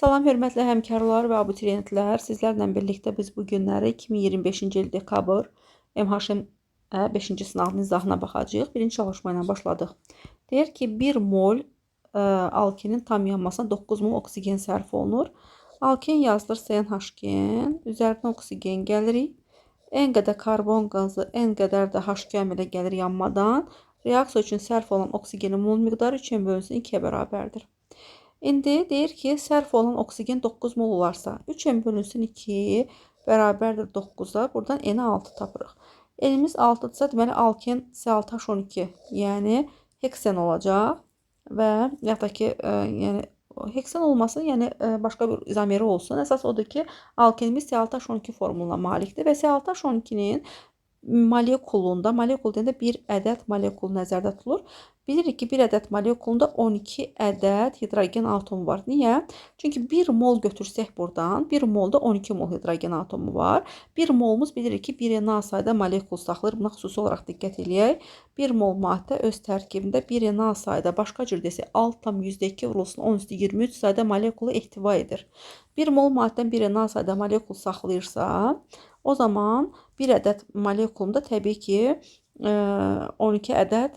Salam hörmətli həmkarlar və abituriyentlər. Sizlərlə birlikdə biz bu günləri 2025-ci il dekabr MHM 5-ci sınavının izahına baxacağıq. Birinci çalışma ilə başladıq. Deyir ki, 1 mol alkenin tam yanmasına 9 mol oksigen sərf olunur. Alken yazılır CnH2n, üzərinə oksigen gəlirik. N qədər karbon qazı, N qədər də H2 əmələ gəlir yanmadan. Reaksiya üçün sərf olunan oksigenin mol miqdarı 3 bölünsün 2-yə bərabərdir. İndi deyir ki, sərf olunan oksigen 9 mol olarsa, 3M bölünsün 2 bərabərdir 9-a. Buradan N-i 6 tapırıq. N'imiz 6-dırsa, deməli alken C6H12, yəni heksen olacaq və yaxud da ki, yəni heksen olmasın, yəni başqa bir izomeri olsun. Əsas odur ki, alkenimiz C6H12 formuluna malikdir və C6H12-nin molekulunda, molekul deyəndə bir ədəd molekul nəzərdə tutulur. Bilirik ki, bir ədəd molekulunda 12 ədəd hidrogen atomu var. Niyə? Çünki 1 mol götürsək buradan, 1 molda 12 mol hidrogen atomu var. 1 molumuz bilirik ki, 1 Na sayda molekul saxlayır. Buna xüsusi olaraq diqqət eləyək. 1 mol maddə öz tərkibində 1 Na sayda, başqa cür desək, 6,2 vurulsun 10 üstü 23 sayda molekulu ehtiva edir. 1 mol maddədən 1 Na sayda molekul saxlayırsa, o zaman bir ədəd molekulunda təbii ki, 12 ədəd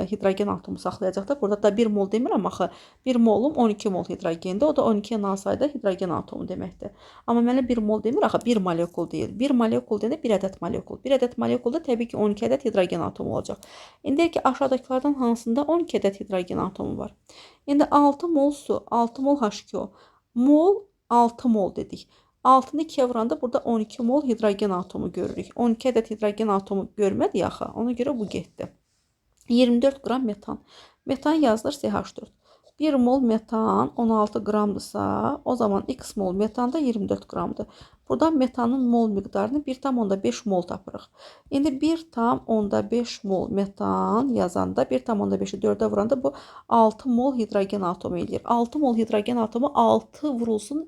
hidrogen atomu saxlayacaqdır. Burada da 1 mol demirəm axı. 1 molum 12 mol hidrogendir. O da 12 Na sayda hidrogen atomu deməkdir. Amma mənə 1 mol demir axı, 1 molekul deyil. 1 molekul deyəndə 1 ədəd molekul. 1 ədəd molekulda təbii ki 12 ədəd hidrogen atomu olacaq. İndi deyək ki, aşağıdakılardan hansında 12 ədəd hidrogen atomu var? İndi 6 mol su, 6 mol H2O. Mol 6 mol dedik. 6-nı 2-yə vuranda burada 12 mol hidrogen atomu görürük. 12 ədəd hidrogen atomu görmədik axı. Ona görə bu getdi. 24 qram metan. Metan yazılır CH4. 1 mol metan 16 qramdırsa, o zaman x mol metan da 24 qramdır. Buradan metanın mol miqdarını 1,5 mol tapırıq. İndi 1,5 mol metan yazanda 1,5-i 4-ə vuranda bu 6 mol hidrogen atomu eləyir. 6 mol hidrogen atomu 6 vurulsun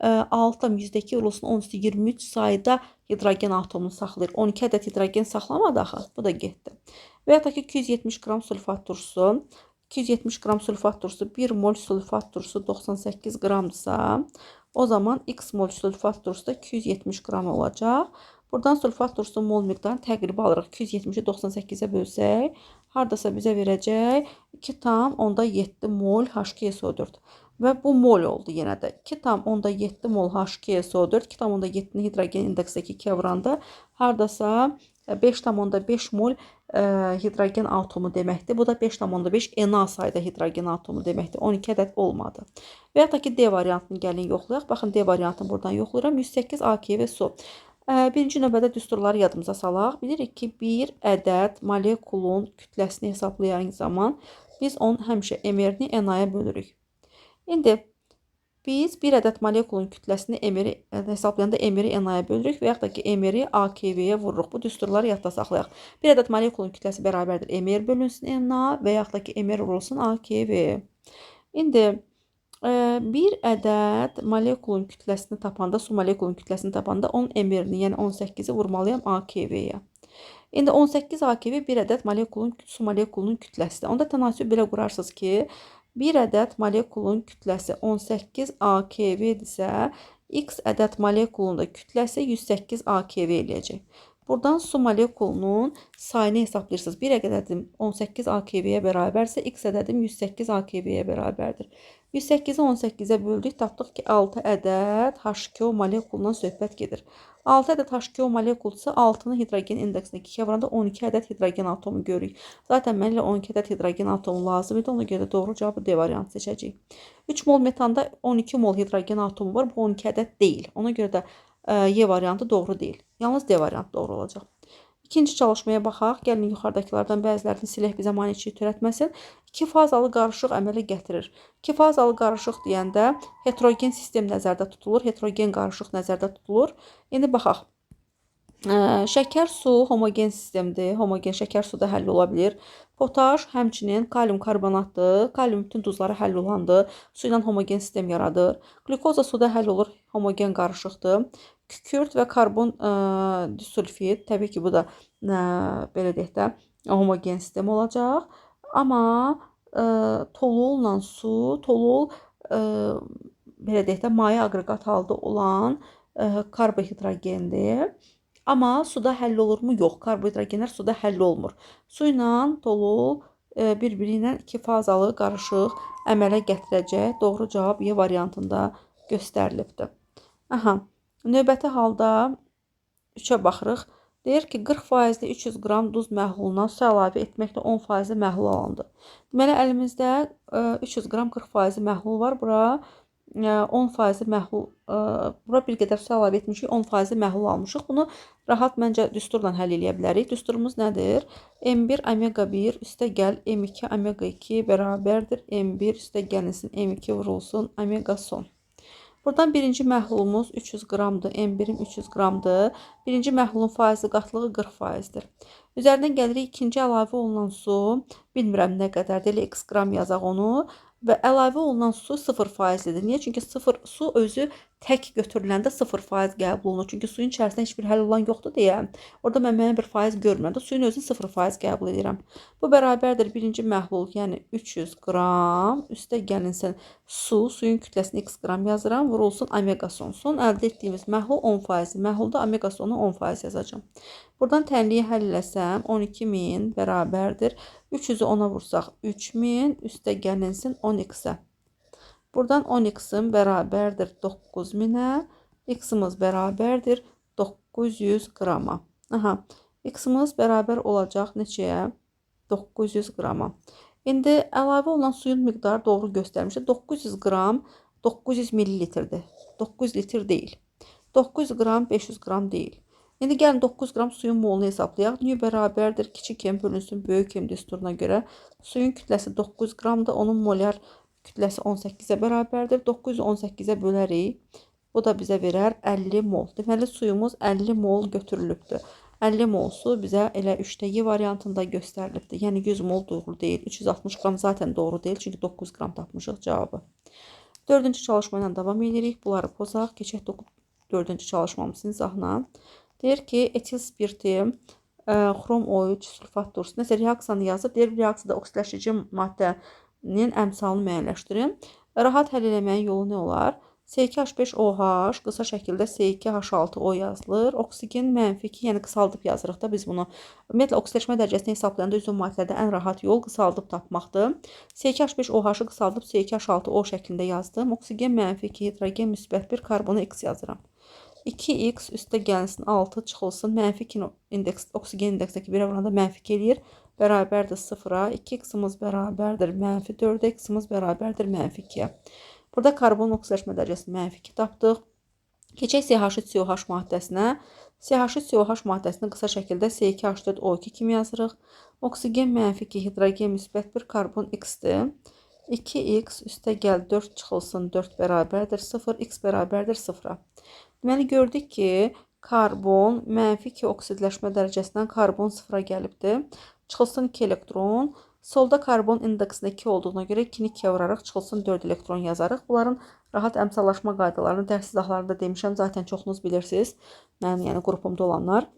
6,2 vurulsun 10 üstü 23 sayda hidrogen atomunu saxlayır. 12 ədəd hidrogen saxlamadı axı. Bu da getdi. Və ya da ki 270 qram sulfat turşusu. 270 qram sulfat turşusu 1 mol sulfat turşusu 98 qramdırsa, o zaman x mol sulfat turşusu da 270 qram olacaq. Buradan sulfat turşusu mol miqdarını təqribi alırıq. 270-i 98-ə bölsək, hardasa bizə verəcək 2,7 mol H2SO4. Və bu mol oldu yenə də. 2,7 mol H2SO4, 2,7-ni hidrogen indeksdəki 2-yə vuranda hardasa 5,5 mol hidrogen atomu deməkdir. Bu da 5,5 Na sayda hidrogen atomu deməkdir. 12 ədəd olmadı. Və ya da ki, D variantını gəlin yoxlayaq. Baxın, D variantını buradan yoxlayıram. 108 AKV su. Birinci növbədə düsturları yadımıza salaq. Bilirik ki, bir ədəd molekulun kütləsini hesaplayan zaman biz onun həmişə MR-ni Na-ya bölürük. İndi biz bir ədəd molekulun kütləsini MR-i hesablayanda MR-i Na-ya bölürük və yaxud da ki, MR-i AKV-yə vururuq. Bu düsturları yadda saxlayaq. Bir ədəd molekulun kütləsi bərabərdir MR bölünsün Na və yaxud da ki, MR vurulsun AKV. İndi bir ədəd molekulun kütləsini tapanda, su molekulun kütləsini tapanda onun MR-ni, yəni 18-i vurmalıyam AKV-yə. İndi 18 AKV bir ədəd molekulun, su molekulunun kütləsidir. Onda tənasüb belə qurarsınız ki, bir ədəd molekulun kütləsi 18 AKV-dirsə, x ədəd molekulun da kütləsi 108 AKV eləyəcək. Buradan su molekulunun sayını hesablayırsınız. Bir ədədim 18 AKV-yə bərabərsə, x ədədim 108 AKV-yə bərabərdir. 108-i 18-ə böldük, tapdıq ki, 6 ədəd H2O molekulundan söhbət gedir. 6 ədəd H2O molekulsa, 6-nı hidrogen indeksində 2-yə vuranda 12 ədəd hidrogen atomu görürük. Zaten mənə elə 12 ədəd hidrogen atomu lazım idi. Ona görə də doğru cavabı D variantı seçəcəyik. 3 mol metanda 12 mol hidrogen atomu var. Bu 12 ədəd deyil. Ona görə də Y variantı doğru deyil. Yalnız D variantı doğru olacaq. İkinci çalışmaya baxaq. Gəlin yuxarıdakılardan bəzilərini silək, bizə maneçilik törətməsin. İki fazalı qarışıq əmələ gətirir. İki fazalı qarışıq deyəndə heterogen sistem nəzərdə tutulur. Heterogen qarışıq nəzərdə tutulur. İndi baxaq. Şəkər su homogen sistemdir. Homogen şəkər suda həll ola bilir. Potaş həmçinin kalium karbonatdır. Kalium bütün duzlara həll olandır. Su ilə homogen sistem yaradır. Qlükoza suda həll olur, homogen qarışıqdır. Kükürt və karbon disulfid, təbii ki, bu da belə deyək də homogen sistem olacaq. Amma toluolla su, toluol belə deyək də, maye aqreqat halda olan karbohidrogendir. Amma suda həll olurmu? Yox. Karbohidrogenlər suda həll olmur. Su ilə tolul bir-biri ilə iki fazalı qarışıq əmələ gətirəcək. Doğru cavab Y variantında göstərilibdir. Aha, növbəti halda 3-ə baxırıq. Deyir ki, 40%li 300 qram duz məhluluna su əlavə etməklə 10%li məhlul alındı. Deməli, əlimizdə 300 qram 40%li məhlul var. Bura 10%li məhlul, bura bir qədər su əlavə etmişik, 10%li məhlul almışıq. Bunu rahat məncə düsturla həll eləyə bilərik. Düsturumuz nədir? M1 omega 1 üstə gəl M2 omega 2 bərabərdir. M1 üstə gəlinsin M2 vurulsun omega son. Buradan birinci məhlulumuz 300 qramdır. M1-im 300 qramdır. Birinci məhlulun faizli qatlığı 40%-dir. Üzərindən gəlirik ikinci əlavə olunan su. Bilmirəm nə qədərdir. Elə x qram yazaq onu. Və əlavə olunan su 0%lidir. Niyə? Çünki su özü tək götürüləndə 0% qəbul olunur. Çünki suyun içərisində heç bir həll olan yoxdur deyə. Orada mən müəyyən bir faiz görmürəm də. Suyun özünü 0% qəbul edirəm. Bu bərabərdir birinci məhlul, yəni 300 qram. Üstə gəlinsin su, suyun kütləsini x qram yazıram. Vurulsun omega son. Son əldə etdiyimiz məhlul 10%. Məhlulda omega sonu 10% yazacağam. Buradan tənliyi həll eləsəm 12.000 bərabərdir. 300-ü 10-a vursaq 3000, üstə gəlinsin 10x-ə. Buradan 10x-im bərabərdir 9000-ə, x-imiz bərabərdir 900 qrama. Aha, x-imiz bərabər olacaq neçəyə? 900 qrama. İndi əlavə olunan suyun miqdarı doğru göstərmişdir. 900 qram 900 millilitrdir. 900 litr deyil. 900 qram 500 qram deyil. İndi gəlin 9 qram suyun molunu hesablayaq. Nü bərabərdir kiçik m bölünsün böyük m düsturuna görə. Suyun kütləsi 9 qramdır. Onun molyar kütləsi 18-ə bərabərdir. 918-ə bölərik. Bu da bizə verər 50 mol. Deməli, suyumuz 50 mol götürülübdür. 50 mol su bizə elə 3-də Y variantında göstərilibdir. Yəni 100 mol doğru deyil. 360 qram zaten doğru deyil. Çünki 9 qram tapmışıq cavabı. Dördüncü çalışma ilə davam edirik. Bunları pozaq. Keçək dördüncü çalışmamızın izahına. Deyir ki, etil spirti, xrom O3, sülfat dursun. Nəsə reaksiyanı yazıb. Deyir, reaksiyada oksidləşdirici maddənin əmsalını müəyyənləşdirin. Rahat həll eləməyin yolu nə olar? C2H5OH qısa şəkildə C2H6O yazılır. Oksigen mənfi 2, yəni qısaldıb yazırıq da biz bunu. Ümumiyyətlə, oksidləşmə dərəcəsini hesablayanda üzüm maddələrdə ən rahat yol qısaldıb tapmaqdır. C2H5OH-ı qısaldıb C2H6O şəklində yazdım. Oksigen mənfi 2, hidrogen müsbət 1, karbonu X yazıram. 2x üstə gəlinsin 6 çıxılsın. Mənfi 2 indeks, oksigen indeksdəki 1-ə vuranda mənfi 2 eləyir. Bərabərdir 0-a. 2x-imiz bərabərdir mənfi 4-ə. X-imiz bərabərdir mənfi 2-yə. Burada karbon oksidləşmə dərəcəsini mənfi 2 tapdıq. Keçək CH3COH maddəsinə. CH3COH maddəsini qısa şəkildə C2H4O2 kimi yazırıq. Oksigen mənfi 2, hidrogen müsbət 1, karbon X-dir. 2x üstə gəl 4 çıxılsın 4 bərabərdir 0, x bərabərdir 0-a. Deməli, gördük ki, karbon mənfi 2 oksidləşmə dərəcəsindən karbon 0-a gəlibdir. Çıxılsın 2 elektron. Solda karbon indeksində 2 olduğuna görə 2-ni 2-yə vuraraq çıxılsın 4 elektron yazarıq. Bunların rahat əmsallaşma qaydalarını dərs izahlarında demişəm. Zaten çoxunuz bilirsiniz. Mənim, yəni qrupumda olanlar.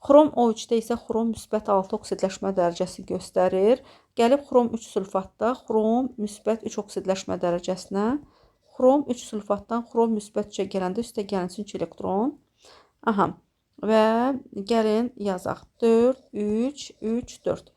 Xrom O3-də isə xrom müsbət 6 oksidləşmə dərəcəsi göstərir. Gəlib xrom 3 sülfatda xrom müsbət 3 oksidləşmə dərəcəsinə. Xrom 3 sülfatdan xrom müsbət 3-ə gələndə üstə gəlinsin 3 elektron. Aha. Və gəlin yazaq. 4, 3, 3, 4.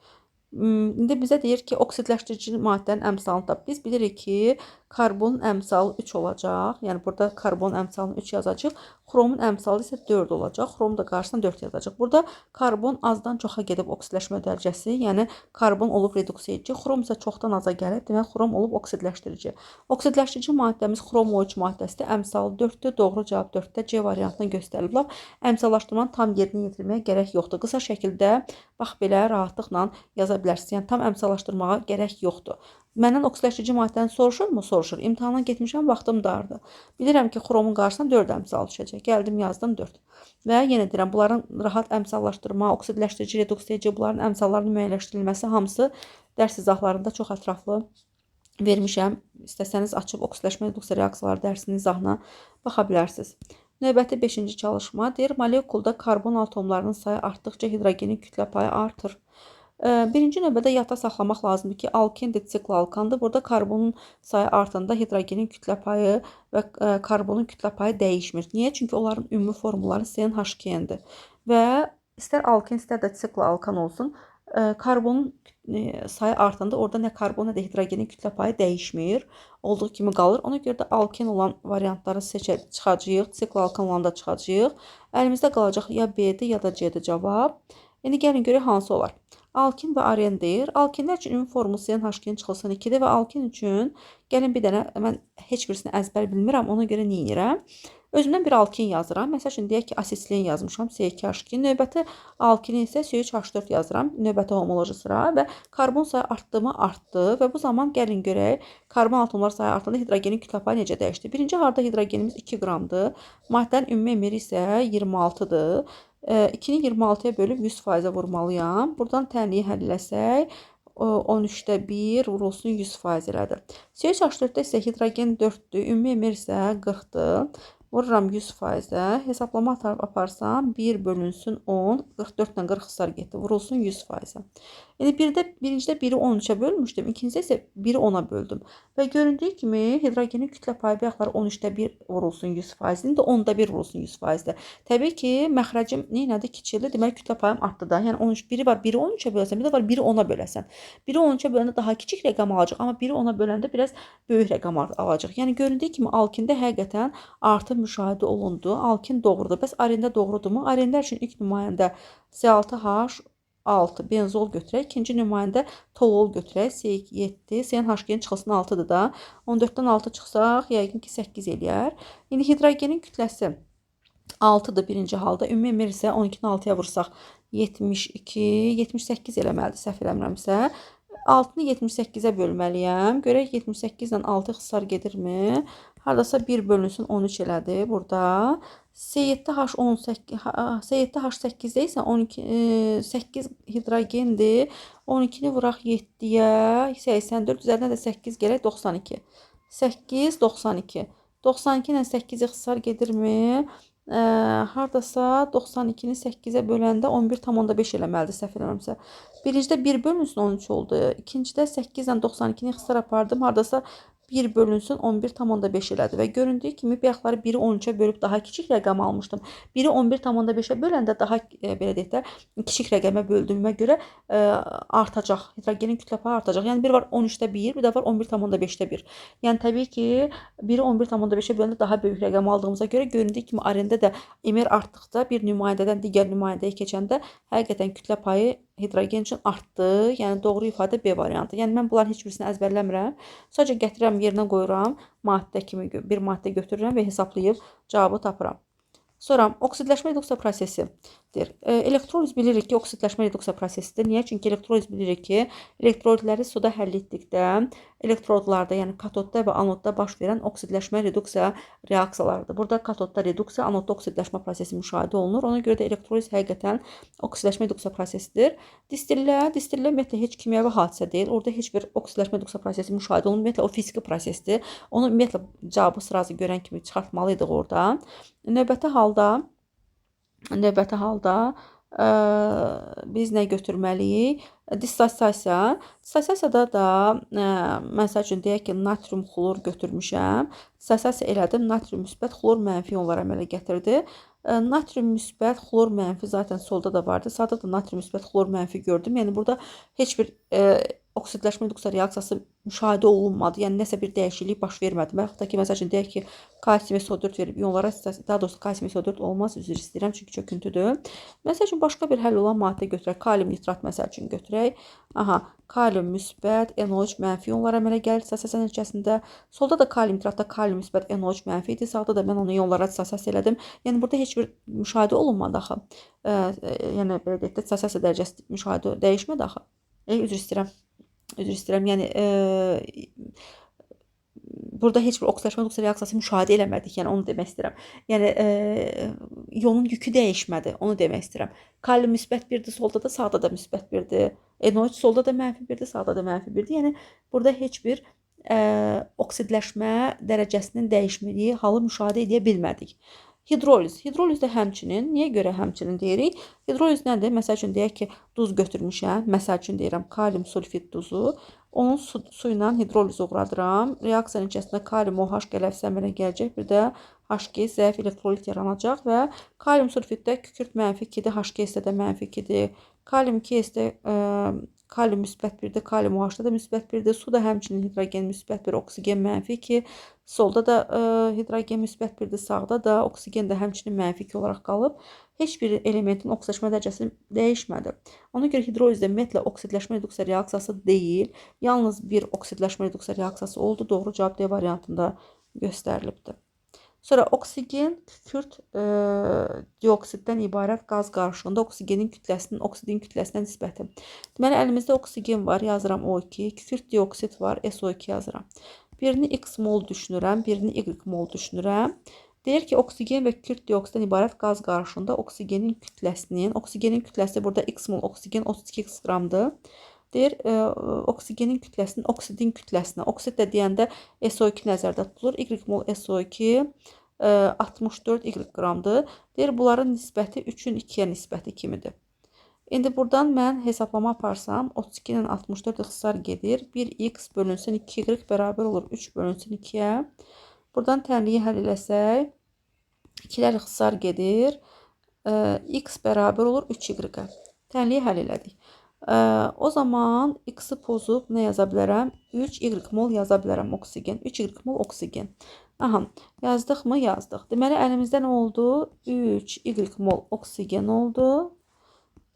İndi bizə deyir ki, oksidləşdirici maddənin əmsalını tap. Biz bilirik ki, karbonun əmsalı 3 olacaq. Yəni burada karbon əmsalını 3 yazacaq. Xromun əmsalı isə 4 olacaq. Xrom da qarşısına 4 yazacaq. Burada karbon azdan çoxa gedib oksidləşmə dərəcəsi, yəni karbon olub reduksiya edici, xrom isə çoxdan aza gəlib. Demək, xrom olub oksidləşdirici. Oksidləşdirici maddəmiz xrom O3 maddəsidir. Əmsalı 4-dür. Doğru cavab 4-də C variantına göstərilib. Lap əmsallaşdırmanın tam yerinə yetirməyə gərək yoxdur. Qısa şəkildə bax belə rahatlıqla yaza bilərsiniz. Yəni tam əmsallaşdırmağa gərək yoxdur. Məndən oksidləşdirici maddəni soruşurmu? Soruşur. İmtahana getmişəm, vaxtım dardır. Bilirəm ki, xromun qarşısına 4 əmsal düşəcək. Gəldim, yazdım 4. Və yenə deyirəm, bunların rahat əmsallaşdırma, oksidləşdirici, reduksiya edici, bunların əmsallarının müəyyənləşdirilməsi hamısı dərs izahlarında çox ətraflı vermişəm. İstəsəniz açıb oksidləşmə, reduksiya reaksiyaları dərsinin izahına baxa bilərsiniz. Növbəti 5-ci çalışma deyir, molekulda karbon atomlarının sayı artdıqca hidrogenin kütlə payı artır. Birinci növbədə yadda saxlamaq lazımdır ki, alkendir, sikloalkandır. Burada karbonun sayı artanda hidrogenin kütlə payı və karbonun kütlə payı dəyişmir. Niyə? Çünki onların ümumi formulları CnH2n-dir. Və istər alken, istər də sikloalkan olsun, karbonun sayı artanda orada nə karbon, nə də hidrogenin kütlə payı dəyişmir. Olduğu kimi qalır. Ona görə də alken olan variantları çıxacağıq, sikloalkan olanı da çıxacağıq. Əlimizdə qalacaq ya B-dir, ya da C-dir cavab. İndi gəlin görək hansı olar. Alkin və aren deyir. Alkinlər üçün ümumi formulu CnH2n çıxılsın 2-dir və alkin üçün gəlin bir dənə, mən heç birisini əzbər bilmirəm, ona görə nə edirəm? Özümdən bir alkin yazıram. Məsəl üçün deyək ki, asetilen yazmışam, C2H2. Növbəti alkini isə C3H4 yazıram. Növbəti homoloji sıra və karbon sayı artdımı? Artdı və bu zaman gəlin görək karbon atomlar sayı artanda hidrogenin kütlə payı necə dəyişdi? Birinci halda hidrogenimiz 2 qramdır. Maddənin ümumi emiri isə 26-dır. 2-ni 26-ya bölüb 100%-ə vurmalıyam. Buradan tənliyi həll eləsək, 13-də 1 vurulsun 100% elədi. C3H4-də isə hidrogen 4-dür, ümumi emir isə 40-dır. Vururam 100%-ə. Hesablama aparsam 1 bölünsün 10, 44 ilə 40 xisar getdi. Vurulsun 100%-ə. Yəni birincidə 1-i 13-ə bölmüşdüm, ikincidə isə 1-i 10-a böldüm. Və göründüyü kimi hidrogenin kütlə payı bayaqlar 13-də 1 vurulsun 100%, indi 10-da 1 vurulsun 100%-də. Təbii ki, məxrəcim nə idi? Kiçildi. Deməli kütlə payım artdı da. Yəni 13 biri var, 1-i 13-ə böləsən, bir də var 1-i 10-a böləsən. 1-i 13-ə böləndə daha kiçik rəqəm alacaq, amma 1-i 10-a böləndə biraz böyük rəqəm alacaq. Yəni göründüyü kimi alkində həqiqətən artım müşahidə olundu. Alkin doğrudur. Bəs arenda doğrudurmu? Arendlər üçün ilk nümayəndə C6H6 benzol götürək. İkinci nümayəndə tolol götürək. C7, CnH2-nin çıxılsın 6-dır da. 14-dən 6 çıxsaq, yəqin ki 8 eləyər. İndi hidrogenin kütləsi 6-dır birinci halda. Ümumi emir isə 12-ni 6-ya vursaq 72, 78 eləməlidir, səhv eləmirəmsə. 6-nı 78-ə bölməliyəm. Görək 78 ilə 6 xisar gedirmi? Hardasa 1 bölünsün 13 elədi burada. C7H18, C7H8-də isə 12, 8 hidrogendir. 12-ni vuraq 7-yə, 84, üzərinə də 8 gələk 92. 8, 92. 92 ilə 8-i xisar gedirmi? Hardasa 92-ni 8-ə böləndə 11,5 eləməlidir, səhv eləmirəmsə. Birincidə 1 bölünsün 13 oldu. İkincidə 8 ilə 92-ni xisar apardım. Hardasa 1 bölünsün 11,5 elədi və göründüyü kimi bayaqları 1-i 13-ə bölüb daha kiçik rəqəm almışdım. 1-i 11,5-ə böləndə daha belə deyək də kiçik rəqəmə böldüyümə görə artacaq. Hidrogenin kütlə payı artacaq. Yəni bir var 13-də 1, bir də var 11,5-də 1. Yəni təbii ki, 1-i 11,5-ə böləndə daha böyük rəqəm aldığımıza görə göründüyü kimi arenda da emir artdıqca bir nümayəndədən digər nümayəndəyə keçəndə həqiqətən kütlə payı hidrogen üçün artdı. Yəni doğru ifadə B variantı. Yəni mən bunların heç birisini əzbərləmirəm. Sadəcə gətirirəm, yerinə qoyuram, maddə kimi bir maddə götürürəm və hesablayıb cavabı tapıram. Sonra oksidləşmə reduksiya prosesidir. Elektroliz bilirik ki, oksidləşmə reduksiya prosesidir. Niyə? Çünki elektroliz bilirik ki, elektrolitləri suda həll etdikdə elektrodlarda, yəni katodda və anodda baş verən oksidləşmə reduksiya reaksiyalarıdır. Burada katodda reduksiya, anodda oksidləşmə prosesi müşahidə olunur. Ona görə də elektroliz həqiqətən oksidləşmə reduksiya prosesidir. Distillə ümumiyyətlə heç kimyəvi hadisə deyil. Orada heç bir oksidləşmə reduksiya prosesi müşahidə olunmur. Ümumiyyətlə o fiziki prosesdir. Onu ümumiyyətlə cavabı sırası görən kimi çıxartmalıydıq orada. Növbəti halda biz nə götürməliyik? Dissosiasiya. Dissosiasiyada da məsəl üçün deyək ki, natrium xlor götürmüşəm. Dissosiasiya elədim. Natrium müsbət, xlor mənfi ionlar əmələ gətirdi. Natrium müsbət, xlor mənfi zaten solda da vardı. Sağda da natrium müsbət, xlor mənfi gördüm. Yəni burada heç bir oksidləşmə reduksiya reaksiyası müşahidə olunmadı. Yəni nəsə bir dəyişiklik baş vermədi. Və yaxud da ki, məsəl üçün deyək ki, kalsium SO4 verib ionlara, daha doğrusu kalsium SO4 olmaz, üzr istəyirəm, çünki çöküntüdür. Məsəl üçün başqa bir həll olan maddə götürək. Kalium nitrat məsəl üçün götürək. Aha, kalium müsbət, NO3 mənfi ionlar əmələ gəlir dissosiasiya nəticəsində. Solda da kalium nitratda kalium müsbət, NO3 mənfi idi. Sağda da mən onu ionlara dissosiasiya elədim. Yəni burada heç bir müşahidə olunmadı axı. Yəni belə deyək də, dissosiasiya dərəcəsi müşahidə dəyişmədi axı. Üzr istəyirəm. Üzr istəyirəm. Yəni burada heç bir oksidləşmə reduksiya reaksiyası müşahidə eləmədik. Yəni onu demək istəyirəm. Yəni ionun yükü dəyişmədi. Onu demək istəyirəm. Kalium müsbət 1-dir, solda da, sağda da müsbət 1-dir. NO3 solda da mənfi 1-dir, sağda da mənfi 1-dir. Yəni burada heç bir oksidləşmə dərəcəsinin dəyişmədiyi halı müşahidə edə bilmədik. Hidroliz. Hidroliz də həmçinin, niyə görə həmçinin deyirik? Hidroliz nədir? Məsəl üçün deyək ki, duz götürmüşəm. Məsəl üçün deyirəm, kalium sulfid duzu. Onun su ilə hidroliz uğradıram. Reaksiyanın içərisində kalium OH qələvsi əmələ gələcək. Bir də Hg zəif elektrolit yaranacaq və kalium sulfiddə kükürt mənfi 2-dir, Hg-də də mənfi 2-dir. Kalium 2S-də kalium müsbət 1-dir, kalium OH-da da müsbət 1-dir. Su da həmçinin hidrogen müsbət 1, oksigen mənfi 2. Solda da hidrogen müsbət 1-dir, sağda da oksigen də həmçinin mənfi 2 olaraq qalıb. Heç bir elementin oksidləşmə dərəcəsi dəyişmədi. Ona görə hidrolizdə ümumiyyətlə oksidləşmə reduksiya reaksiyası deyil, yalnız bir oksidləşmə reduksiya reaksiyası oldu. Doğru cavab D variantında göstərilibdir. Sonra oksigen kükürt dioksiddən ibarət qaz qarışığında oksigenin kütləsinin oksidin kütləsinə nisbəti. Deməli, əlimizdə oksigen var, yazıram O2, kükürt dioksid var, SO2 yazıram. Birini X mol düşünürəm, birini Y mol düşünürəm. Deyir ki, oksigen və kükürt dioksiddən ibarət qaz qarışığında oksigenin kütləsinin, oksigenin kütləsi burada X mol oksigen 32 qramdır. Deyir, oksigenin kütləsinin oksidin kütləsinə, oksid də deyəndə SO2 nəzərdə tutulur. Y mol SO2 64 Y qramdır. Deyir, bunların nisbəti 3-ün 2-yə nisbəti kimidir. İndi buradan mən hesablama aparsam, 32 ilə 64 ixtisar gedir. 1x bölünsün 2y bərabər olur 3 bölünsün 2-yə. Buradan tənliyi həll eləsək, 2-lər ixtisar gedir. X bərabər olur 3y-ə. Tənliyi həll elədik. O zaman x-i pozub nə yaza bilərəm? 3y mol yaza bilərəm oksigen. 3y mol oksigen. Aha, yazdıq mı? Yazdıq. Deməli, əlimizdə nə oldu? 3y mol oksigen oldu.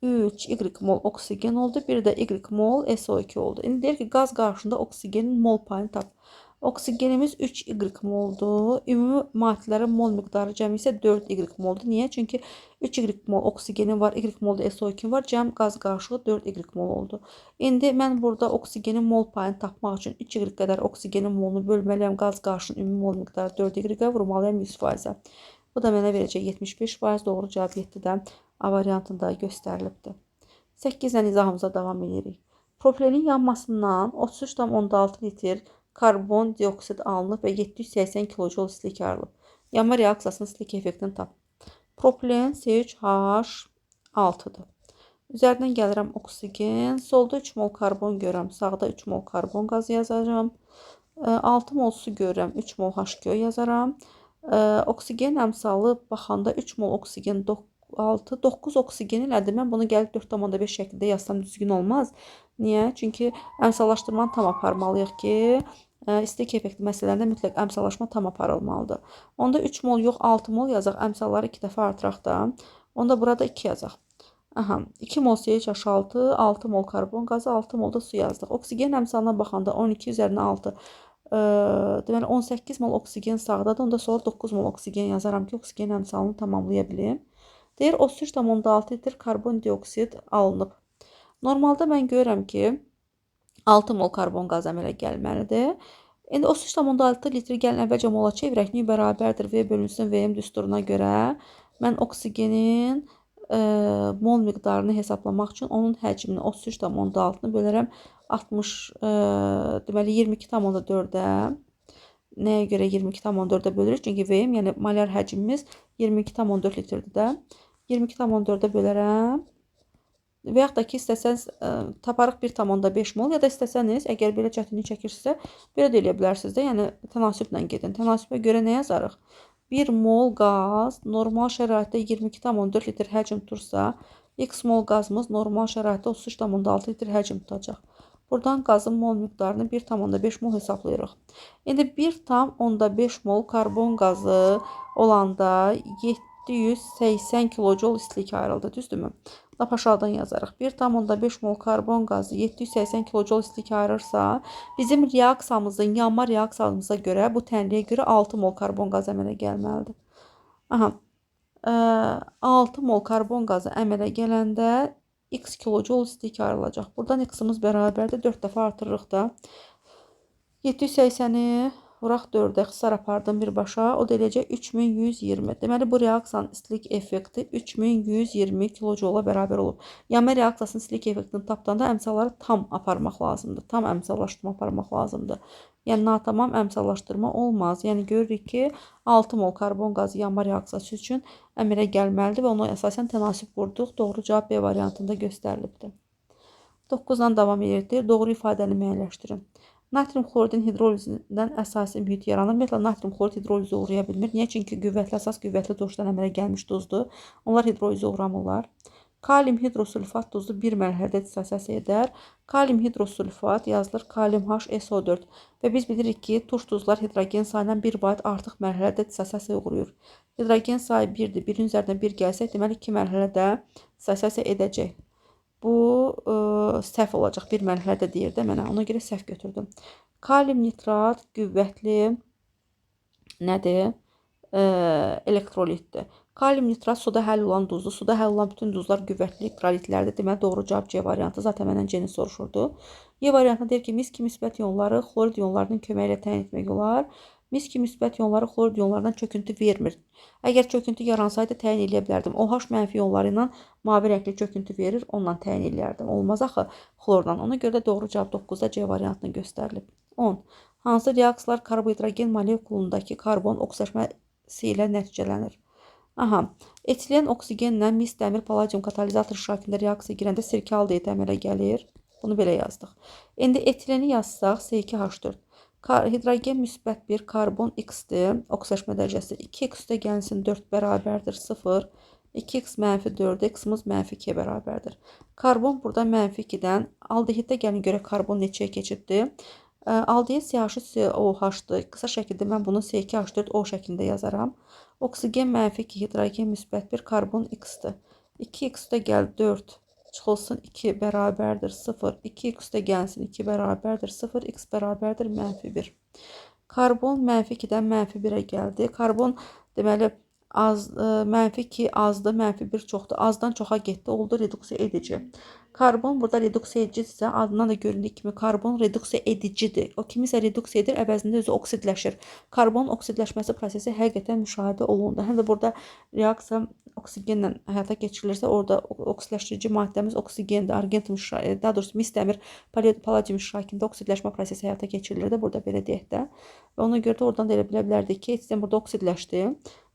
3y mol oksigen oldu. Bir də y mol SO2 oldu. İndi deyir ki, qaz qarşısında oksigenin mol payını tap. Oksigenimiz 3y moldur. Ümumi maddələrin mol miqdarı cəmi isə 4y moldur. Niyə? Çünki 3y mol oksigenim var, Y mol da SO2 var. Cəm qaz qarışığı 4y mol oldu. İndi mən burada oksigenin mol payını tapmaq üçün 3y qədər oksigenin molunu bölməliyəm. Qaz qarışığının ümumi mol miqdarı 4y-ə vurmalıyam 100%-ə. Bu da mənə verəcək 75%. Doğru cavab 7-də A variantında göstərilibdir. 8 ilə izahımıza davam edirik. Propilenin yanmasından 33,6 litr karbon dioksid alınıb və 780 kJ istilik ayrılıb. Yanma reaksiyasının istilik effektini tap. Propilen C3H6-dır. Üzərindən gəlirəm oksigen. Solda 3 mol karbon görürəm. Sağda 3 mol karbon qazı yazacağam. 6 mol su görürəm. 3 mol H2O yazaram. Oksigen əmsalı baxanda 3 mol oksigen 6, 9 oksigen elədi. Mən bunu gəlib 4,5 şəkildə yazsam düzgün olmaz. Niyə? Çünki əmsallaşdırmanı tam aparmalıyıq ki, istilik effekti məsələlərində mütləq əmsallaşma tam aparılmalıdır. Onda 3 mol yox, 6 mol yazaq. Əmsalları 2 dəfə artıraq da. Onda burada 2 yazaq. Aha, 2 mol CH6, 6 mol karbon qazı, 6 mol da su yazdıq. Oksigen əmsalına baxanda 12 üzərinə 6. Deməli 18 mol oksigen sağdadır. Onda sola 9 mol oksigen yazaram ki, oksigen əmsalını tamamlaya bilim. Deyir 33,6 litr karbon dioksid alınıb. Normalda mən görürəm ki, 6 mol karbon qazı əmələ gəlməlidir. İndi 33,6 litr gəlin əvvəlcə mola çevirək. Nü bərabərdir V bölünsün VM düsturuna görə mən oksigenin mol miqdarını hesaplamaq üçün onun həcmini 33,6-nı bölərəm 60, deməli 22,4-ə. Nəyə görə 22,4-ə bölürük? Çünki VM, yəni molar həcmimiz 22,4 litrdir də. 22,4-ə bölərəm. Və yaxud da ki, istəsəniz taparıq 1,5 mol ya da istəsəniz, əgər belə çətinlik çəkirsinizsə, belə də eləyə bilərsiniz də. Yəni tənasüblə gedin. Tənasübə görə nə yazarıq? 1 mol qaz normal şəraitdə 22,4 litr həcm tutursa, X mol qazımız normal şəraitdə 33,6 litr həcm tutacaq. Buradan qazın mol miqdarını 1,5 mol hesablayırıq. İndi 1,5 mol karbon qazı olanda 780 kJ istilik ayrıldı, düzdürmü? Lap aşağıdan yazarıq. 1,5 mol karbon qazı 780 kJ istilik ayırırsa, bizim reaksiyamızın, yanma reaksiyamıza görə, bu tənliyə görə 6 mol karbon qazı əmələ gəlməlidir. Aha, 6 mol karbon qazı əmələ gələndə x kJ istilik ayrılacaq. Buradan x-imiz bərabərdir. 4 dəfə artırırıq da. 780-i Vuraq 4-ə, ixtisar apardım birbaşa. O da eləyəcək 3120. Deməli, bu reaksiyanın istilik effekti 3120 kilojoula bərabər olub. Yanma reaksiyasının istilik effektini tapdanda əmsalları tam aparmaq lazımdır. Tam əmsallaşdırma aparmaq lazımdır. Yəni, natamam əmsallaşdırma olmaz. Yəni, görürük ki, 6 mol karbon qazı yanma reaksiyası üçün əmələ gəlməlidir və ona əsasən tənasüb qurduq. Doğru cavab B variantında göstərilibdir. 9-dan davam edir. Doğru ifadəni müəyyənləşdirin. Natrium xloridin hidrolizindən əsasi mühit yaranır. Ümumiyyətlə, natrium xlorid hidrolizə uğraya bilmir. Niyə? Çünki qüvvətli əsas qüvvətli turşdan əmələ gəlmiş duzdur. Onlar hidrolizə uğramırlar. Kalium hidrosulfat duzu bir mərhələdə dissosiasiya edər. Kalium hidrosulfat yazılır kalium HSO4 və biz bilirik ki, turş duzlar hidrogen sayından bir vahid artıq mərhələdə dissosiasiyaya uğrayır. Hidrogen sayı 1-dir. 1-in üzərinə 1 gəlsək, deməli 2 mərhələdə dissosiasiya edəcək. Bu səhv olacaq. Bir mərhələdə deyir də mənə. Ona görə səhv götürdüm. Kalium nitrat qüvvətli nədir? Elektrolitdir. Kalium nitrat suda həll olan duzdur. Suda həll olan bütün duzlar qüvvətli elektrolitlərdir. Deməli, doğru cavab C variantı. Zaten məndən C-ni soruşurdu. Y variantında deyir ki, mis kimi müsbət ionları xlorid ionlarının köməyi ilə təyin etmək olar. Mis kimi müsbət ionları xlorid ionlarından çöküntü vermir. Əgər çöküntü yaransaydı təyin eləyə bilərdim. OH mənfi ionları ilə mavi rəngli çöküntü verir, onunla təyin eləyərdim. Olmaz axı xlordan. Ona görə də doğru cavab 9-da C variantını göstərilib. 10. Hansı reaksiyalar karbohidrogen molekulundakı karbon oksidləşməsi ilə nəticələnir? Aha, etilen oksigenlə mis dəmir palladium katalizator şəklində reaksiya girəndə sirkə aldehid əmələ gəlir. Bunu belə yazdıq. İndi etileni yazsaq C2H4. Hidrogen müsbət 1, karbon X-dir. Oksidləşmə dərəcəsi 2x üstə gəlsin 4 bərabərdir 0. 2x mənfi 4, x-imiz mənfi 2-yə bərabərdir. Karbon burada mənfi 2-dən. Aldehiddə gəlin görək karbon neçəyə keçibdir. Aldehid CH3COH-dır. Qısa şəkildə mən bunu C2H4O şəklində yazaram. Oksigen mənfi 2, hidrogen müsbət 1, karbon X-dir. 2x üstə gəl 4. Çıxılsın 2 bərabərdir 0. 2x üstə gəlsin 2 bərabərdir 0. X bərabərdir mənfi 1. Karbon mənfi 2-dən mənfi 1-ə gəldi. Karbon deməli az, mənfi 2 azdır, mənfi 1 çoxdur. Azdan çoxa getdi, oldu reduksiya edici. Karbon burada reduksiya edicidirsə, adından da göründüyü kimi karbon reduksiya edicidir. O kimisə reduksiya edir, əvəzində özü oksidləşir. Karbon oksidləşməsi prosesi həqiqətən müşahidə olundu. Həm də burada reaksiya oksigenlə həyata keçirilirsə, orada oksidləşdirici maddəmiz oksigendir. Argentum, daha doğrusu mis dəmir palladium iştirakında oksidləşmə prosesi həyata keçirilir də burada belə deyək də. Və ona görə də oradan da elə bilə bilərdik ki, etilen burada oksidləşdi.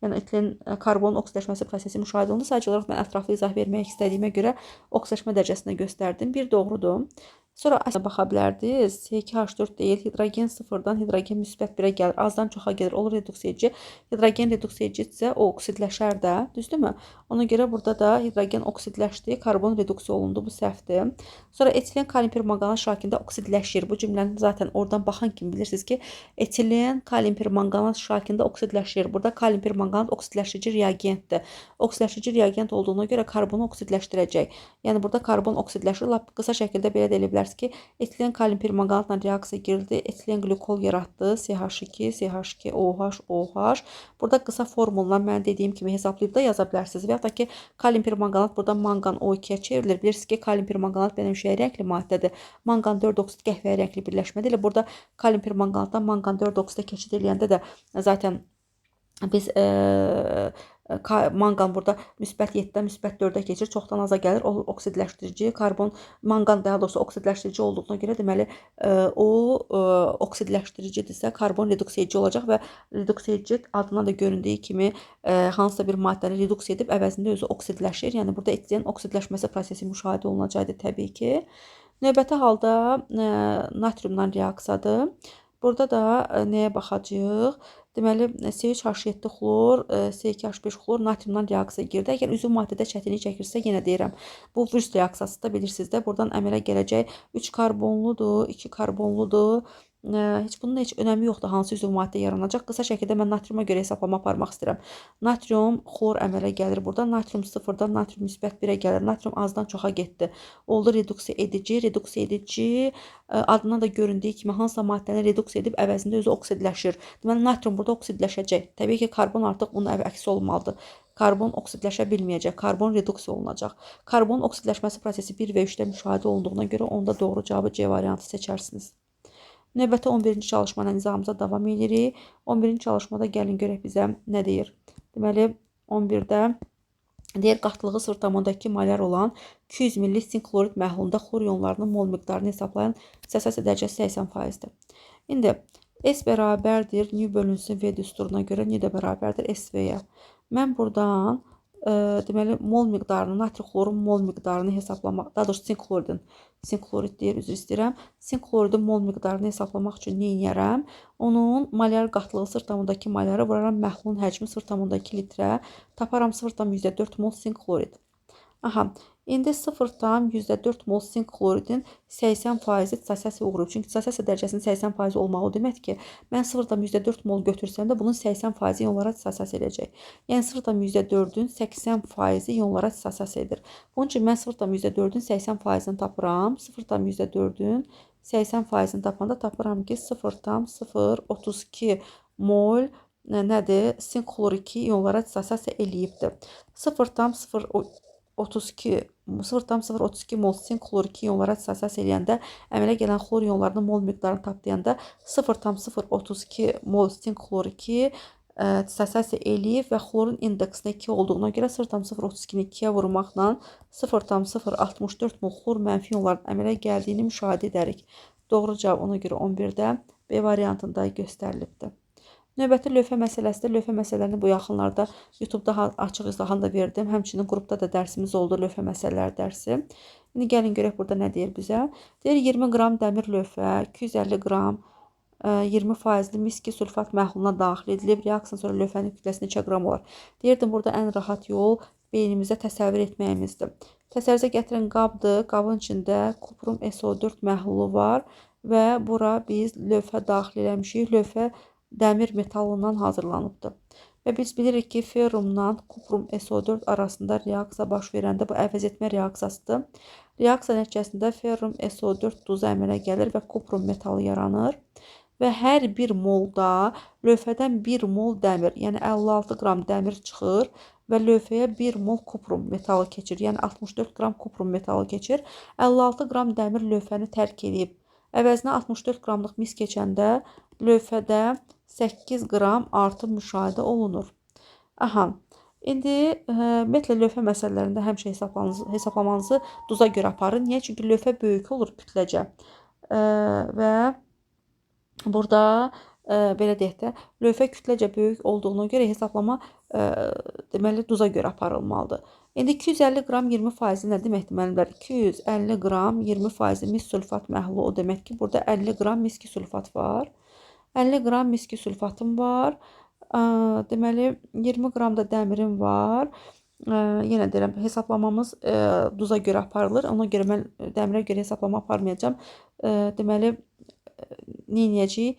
Yəni etilen karbon oksidləşməsi prosesi müşahidə olundu. Sadəcə olaraq mən ətraflı izah vermək istədiyimə görə oksidləşmə dərəcəsini göstərdim. Bir doğrudur. Sonra baxa bilərdiniz. C2H4 deyil. Hidrogen sıfırdan hidrogen müsbət 1-ə gəlir. Azdan çoxa gedir. Olur reduksiya edici. Hidrogen reduksiya edicidirsə o oksidləşər də. Düzdürmü? Ona görə burada da hidrogen oksidləşdi. Karbon reduksiya olundu. Bu səhvdir. Sonra etilen kalium permanganat şəkilində oksidləşir. Bu cümləni zaten oradan baxan kimi bilirsiniz ki, etilen kalium permanganat şəklində oksidləşir. Burada kalium permanganat oksidləşdirici reagentdir. Oksidləşdirici reagent olduğuna görə karbonu oksidləşdirəcək. Yəni burada karbon oksidləşir. Lap qısa şəkildə belə də elə bilərsiniz ki, etilen kalium permanganatla reaksiya girdi, etilen qlikol yaratdı, CH2, CH2, OH, OH. Burada qısa formulla mən dediyim kimi hesablayıb da yaza bilərsiniz. Və yaxud da ki, kalium permanganat burada manqan O2-yə çevrilir. Bilirsiniz ki, kalium permanganat bənövşəyi rəngli maddədir. Manqan 4 oksid qəhvəyi rəngli birləşmədir. Elə burada kalium permanganatdan manqan 4 oksidə keçid eləyəndə də zaten biz manqan burada müsbət 7-dən müsbət 4-ə keçir, çoxdan aza gəlir. O oksidləşdirici, karbon, manqan daha doğrusu oksidləşdirici olduğuna görə deməli o oksidləşdiricidirsə, karbon reduksiya edici olacaq və reduksiya edici adından da göründüyü kimi hansısa bir maddəni reduksiya edib əvəzində özü oksidləşir. Yəni burada etilen oksidləşməsi prosesi müşahidə olunacaqdır təbii ki. Növbəti halda natriumdan reaksiyadır. Burada da nəyə baxacağıq? Deməli, C3H7 xlor, C2H5 xlor natriumdan reaksiya girdi. Əgər üzv maddədə çətinlik çəkirsə, yenə deyirəm, bu Wurtz reaksiyası da bilirsiniz də, buradan əmələ gələcək 3 karbonludur, 2 karbonludur. Heç bunun heç önəmi yoxdur, hansı üzv maddə yaranacaq. Qısa şəkildə mən natriuma görə hesablama aparmaq istəyirəm. Natrium xlor əmələ gəlir burada. Natrium sıfırdan natrium müsbət 1-ə gəlir. Natrium azdan çoxa getdi. Oldu reduksiya edici. Reduksiya edici adından da göründüyü kimi hansısa maddəni reduksiya edib əvəzində özü oksidləşir. Deməli, natrium burada oksidləşəcək. Təbii ki, karbon artıq bunun əksi olmalıdır. Karbon oksidləşə bilməyəcək. Karbon reduksiya olunacaq. Karbon oksidləşməsi prosesi 1 və 3-də müşahidə olunduğuna görə onda doğru cavabı C variantı seçərsiniz. Növbəti 11-ci çalışma ilə izahımıza davam edirik. 11-ci çalışmada gəlin görək bizə nə deyir. Deməli, 11-də deyir, qatlığı 0,2 molar olan 200 ml sink xlorid məhlulunda xlor ionlarının mol miqdarını hesablayan dissosiasiya dərəcəsi 80%-dir. İndi S bərabərdir nü bölünsün V düsturuna görə nü də bərabərdir SV-yə. Mən buradan deməli mol miqdarını, natri xlorun mol miqdarını hesablamaq, daha doğrusu sink xloridin, sink xlorid deyir, üzr istəyirəm. Sink xloridin mol miqdarını hesablamaq üçün nə edərəm? Onun molar qatlığı 0,2 molara vuraram məhlulun həcmi 0,2 litrə, taparam 0,4 mol sink xlorid. Aha, indi 0,4 mol sink xloridin 80% dissosiasiya uğrayıb. Çünki dissosiasiya dərəcəsinin 80% olmağı o deməkdir ki, mən 0,4 mol götürsəm də bunun 80% ionlara dissosiasiya edəcək. Yəni 0,4-ün 80% ionlara dissosiasiya edir. Bunun üçün mən 0,4-ün 80%-ni tapıram. 0,4-ün 80%-ni tapanda tapıram ki, 0,032 mol nədir? Sink xlor 2 ionlara dissosiasiya eləyibdir. 0,032 mol sink xlor 2 ionlara dissosiasiya eləyəndə əmələ gələn xlor ionlarının mol miqdarını taplayanda 0,032 mol sink xlor 2 dissosiasiya eləyib və xlorun indeksinə 2 olduğuna görə 0,032-ni 2-yə vurmaqla 0,064 mol xlor mənfi ionların əmələ gəldiyini müşahidə edərik. Doğru cavab ona görə 11-də B variantında göstərilibdir. Növbəti lövhə məsələsidir. Lövhə məsələlərini bu yaxınlarda YouTube-da açıq izahını da verdim. Həmçinin qrupda da dərsimiz oldu, lövhə məsələləri dərsi. İndi gəlin görək burada nə deyir bizə. Deyir 20 qram dəmir lövhə, 250 qram 20%li miski sülfat məhluluna daxil edilib. Reaksiyadan sonra lövhənin kütləsi neçə qram olar? Deyirdim, burada ən rahat yol beynimizdə təsəvvür etməyimizdir. Təsəvvürünüzə gətirin, qabdır. Qabın içində kuprum SO4 məhlulu var və bura biz lövhə daxil eləmişik. Lövhə dəmir metalından hazırlanıbdır. Və biz bilirik ki, ferrumla kuprum SO4 arasında reaksiya baş verəndə bu əvəz etmə reaksiyasıdır. Reaksiya nəticəsində ferrum SO4 duzu əmələ gəlir və kuprum metalı yaranır. Və hər bir molda lövhədən 1 mol dəmir, yəni 56 qram dəmir çıxır və lövhəyə 1 mol kuprum metalı keçir. Yəni 64 qram kuprum metalı keçir. 56 qram dəmir lövhəni tərk edib. Əvəzinə 64 qramlıq mis keçəndə lövhədə 8 qram artım müşahidə olunur. Aha, indi ümumiyyətlə lövhə məsələlərində həmişə hesaplamanızı duza görə aparın. Niyə? Çünki lövhə böyük olur kütləcə. Və burada belə deyək də, lövhə kütləcə böyük olduğuna görə hesablama deməli duza görə aparılmalıdır. İndi 250 qram 20% nə deməkdir müəllimlər? 250 qram 20% mis sülfat məhlulu o demək ki, burada 50 qram miski sülfat var. 50 qram miski sülfatım var. Deməli 20 qram da dəmirim var. Yenə deyirəm, hesablamamız duza görə aparılır. Ona görə mən dəmirə görə hesablama aparmayacağam. Deməli nə edəcəyik?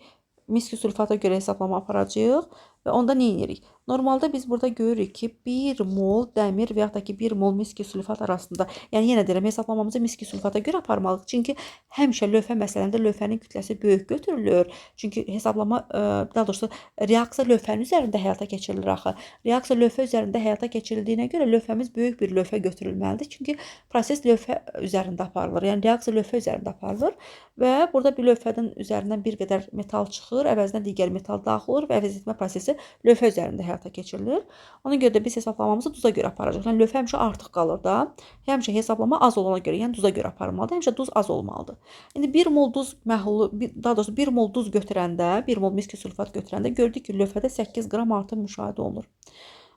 Miski sülfata görə hesablama aparacağıq və onda nə edirik? Normalda biz burada görürük ki, 1 mol dəmir və yaxud da ki, 1 mol miski sülfat arasında, yəni yenə deyirəm, hesablamamızı miski sülfata görə aparmalıyıq. Çünki həmişə lövhə məsələndə lövhənin kütləsi böyük götürülür. Çünki hesablama, daha doğrusu reaksiya lövhənin üzərində həyata keçirilir axı. Reaksiya lövhə üzərində həyata keçirildiyinə görə lövhəmiz böyük bir lövhə götürülməlidir. Çünki proses lövhə üzərində aparılır. Yəni reaksiya lövhə üzərində aparılır və burada bir lövhədən üzərindən bir qədər metal çıxır, əvəzinə digər metal daxil olur və əvəz etmə prosesi lövhə üzərində həyata keçirilir. Ona görə də biz hesablamamızı duza görə aparacağıq. Yəni lövhə həmişə artıq qalır da. Həmişə hesablama az olana görə, yəni duza görə aparılmalıdır. Həmişə duz az olmalıdır. İndi 1 mol duz məhlulu, daha doğrusu 1 mol duz götürəndə, 1 mol miski sülfat götürəndə gördük ki, lövhədə 8 qram artım müşahidə olunur.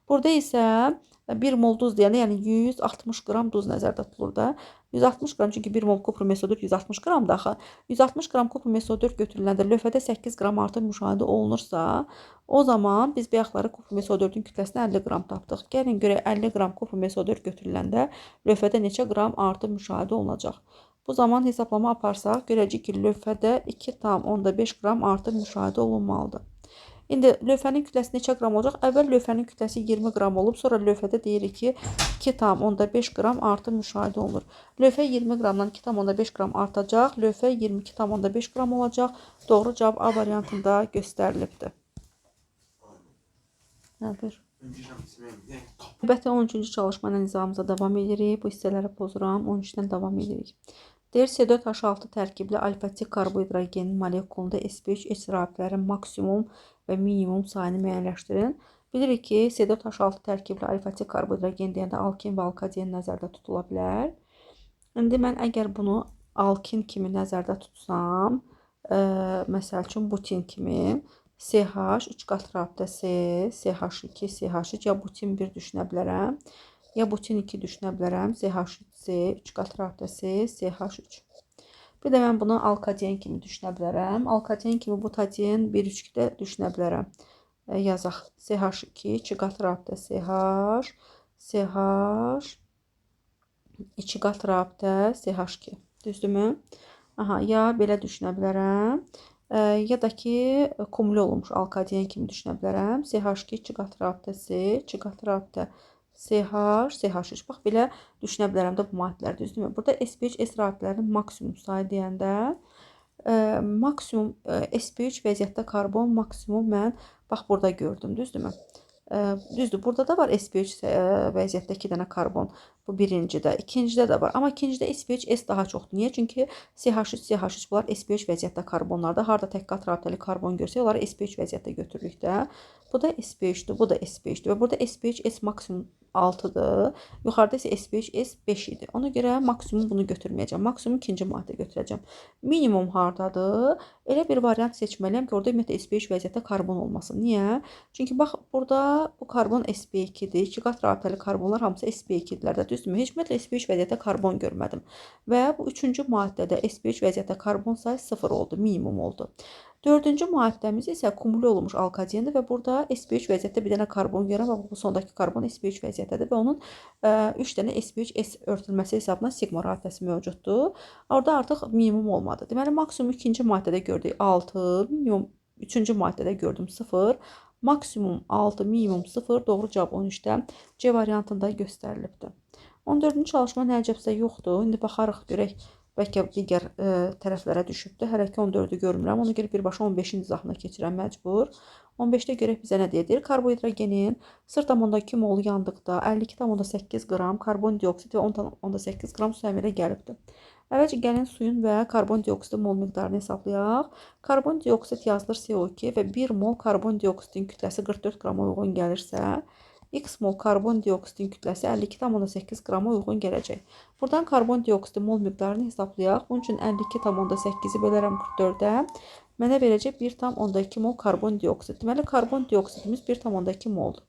Burada isə 1 mol duz deyəndə, yəni 160 qram duz nəzərdə tutulur da. 160 qram, çünki 1 mol kuprum SO4 160 qramdır axı. 160 qram kuprum SO4 götürüləndə lövhədə 8 qram artım müşahidə olunursa, o zaman biz bayaqları kuprum SO4-ün kütləsini 50 qram tapdıq. Gəlin görək 50 qram kuprum SO4 götürüləndə lövhədə neçə qram artım müşahidə olunacaq. Bu zaman hesablama aparsaq, görəcəyik ki, lövhədə 2,5 qram artım müşahidə olunmalıdır. İndi lövhənin kütləsi neçə qram olacaq? Əvvəl lövhənin kütləsi 20 qram olub, sonra lövhədə deyirik ki, 2,5 qram artım müşahidə olunur. Lövhə 20 qramdan 2,5 qram artacaq. Lövhə 22,5 qram olacaq. Doğru cavab A variantında göstərilibdir. Hə, buyur. Növbəti 13-cü çalışma ilə izahımıza davam edirik. Bu hissələri pozuram. 13-dən davam edirik. Deyir C4H6 tərkibli alfatik karbohidrogenin molekulunda sp3 S rabitələrin maksimum və minimum sayını müəyyənləşdirin. Bilirik ki, C4H6 tərkibli alfatik karbohidrogen deyəndə alkin və alkadien nəzərdə tutula bilər. İndi mən əgər bunu alkin kimi nəzərdə tutsam, məsəl üçün butin kimi CH 3 qat rabitə C, CH2, CH3 ya butin 1 düşünə bilərəm. Ya butin 2 düşünə bilərəm. CH3C, 3 qat rabitə C, CH3. Bir də mən bunu alkadien kimi düşünə bilərəm. Alkadien kimi butadien 1-3 də düşünə bilərəm. Yazaq. CH2, 2 qat rabitə CH, CH, 2 qat rabitə CH2. Düzdürmü? Aha, ya belə düşünə bilərəm. Ya da ki, kumülə olunmuş alkadien kimi düşünə bilərəm. CH2, 2 qat rabitə C, 2 qat rabitə CH, CH3. Bax, belə düşünə bilərəm də bu maddələr, düzdürmü? Burada sp3 S rabitələrinin maksimum sayı deyəndə maksimum sp3 vəziyyətdə karbon maksimum mən bax burada gördüm, düzdürmü? Düzdür, burada da var sp3 vəziyyətdə 2 dənə karbon. Bu birincidə, ikincidə də var. Amma ikincidə sp3 S daha çoxdur. Niyə? Çünki CH3, CH3 bunlar sp3 vəziyyətdə karbonlarda. Harda tək qat rabitəli karbon görsək, onları sp3 vəziyyətdə götürürük də. Bu da sp3-dür, bu da sp3-dür və burada sp3 S maksimum 6-dır. Yuxarıda isə sp3 S 5 idi. Ona görə maksimum bunu götürməyəcəm. Maksimum ikinci maddə götürəcəm. Minimum hardadır? Elə bir variant seçməliyəm ki, orada ümumiyyətlə sp3 vəziyyətdə karbon olmasın. Niyə? Çünki bax burada bu karbon sp2-dir. 2 qat rabitəli karbonlar hamısı sp2-dirlər də, düzdürmü? Heç ümumiyyətlə sp3 vəziyyətdə karbon görmədim. Və bu üçüncü maddədə sp3 vəziyyətdə karbon sayı 0 oldu, minimum oldu. Dördüncü maddəmiz isə kumülə olunmuş alkadiendir və burada sp3 vəziyyətdə bir dənə karbon görürəm. Bax, bu sondakı karbon sp3 vəziyyətdədir və onun 3 dənə sp3 S örtülməsi hesabına siqma rabitəsi mövcuddur. Orada artıq minimum olmadı. Deməli, maksimum ikinci maddədə gördük 6, minimum üçüncü maddədə gördüm 0, maksimum 6, minimum 0. Doğru cavab 13-də C variantında göstərilibdir. 14-cü çalışma nə əcəbsə yoxdur. İndi baxarıq görək. Bəlkə digər tərəflərə düşübdür. Hələ ki 14-ü görmürəm. Ona görə birbaşa 15-in izahına keçirəm məcbur. 15-də görək bizə nə deyir? Karbohidrogenin 0,2 mol yandıqda 52,8 qram karbondioksid və 10,8 qram su əmələ gəlibdir. Əvvəlcə gəlin suyun və karbondioksidin mol miqdarını hesablayaq. Karbondioksid yazılır CO2 və 1 mol karbondioksidin kütləsi 44 qrama uyğun gəlirsə, X mol karbondioksidin kütləsi 52,8 qrama uyğun gələcək. Buradan karbondioksidin mol miqdarını hesablayaq. Bunun üçün 52,8-i bölərəm 44-ə. Mənə verəcək 1,2 mol karbondioksid. Deməli, karbondioksidimiz 1,2 moldur.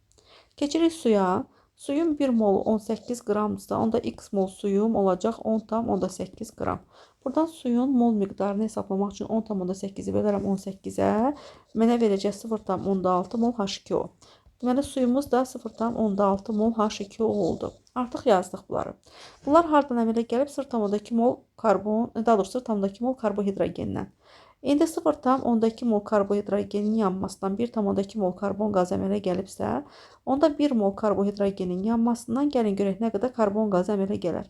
Keçirik suya. Suyun 1 molu 18 qramdırsa, onda X mol suyum olacaq 10,8 qram. Buradan suyun mol miqdarını hesaplamaq üçün 10,8-i bölərəm 18-ə. Mənə verəcək 0,6 mol H2O. Deməli, suyumuz da 0,6 mol H2O oldu. Artıq yazdıq bunları. Bunlar hardan əmələ gəlib? 0,2 mol karbon, daha doğrusu 0,2 mol karbohidrogendən. İndi 0,2 mol karbohidrogenin yanmasından 1,2 mol karbon qazı əmələ gəlibsə, onda 1 mol karbohidrogenin yanmasından gəlin görək nə qədər karbon qazı əmələ gələr.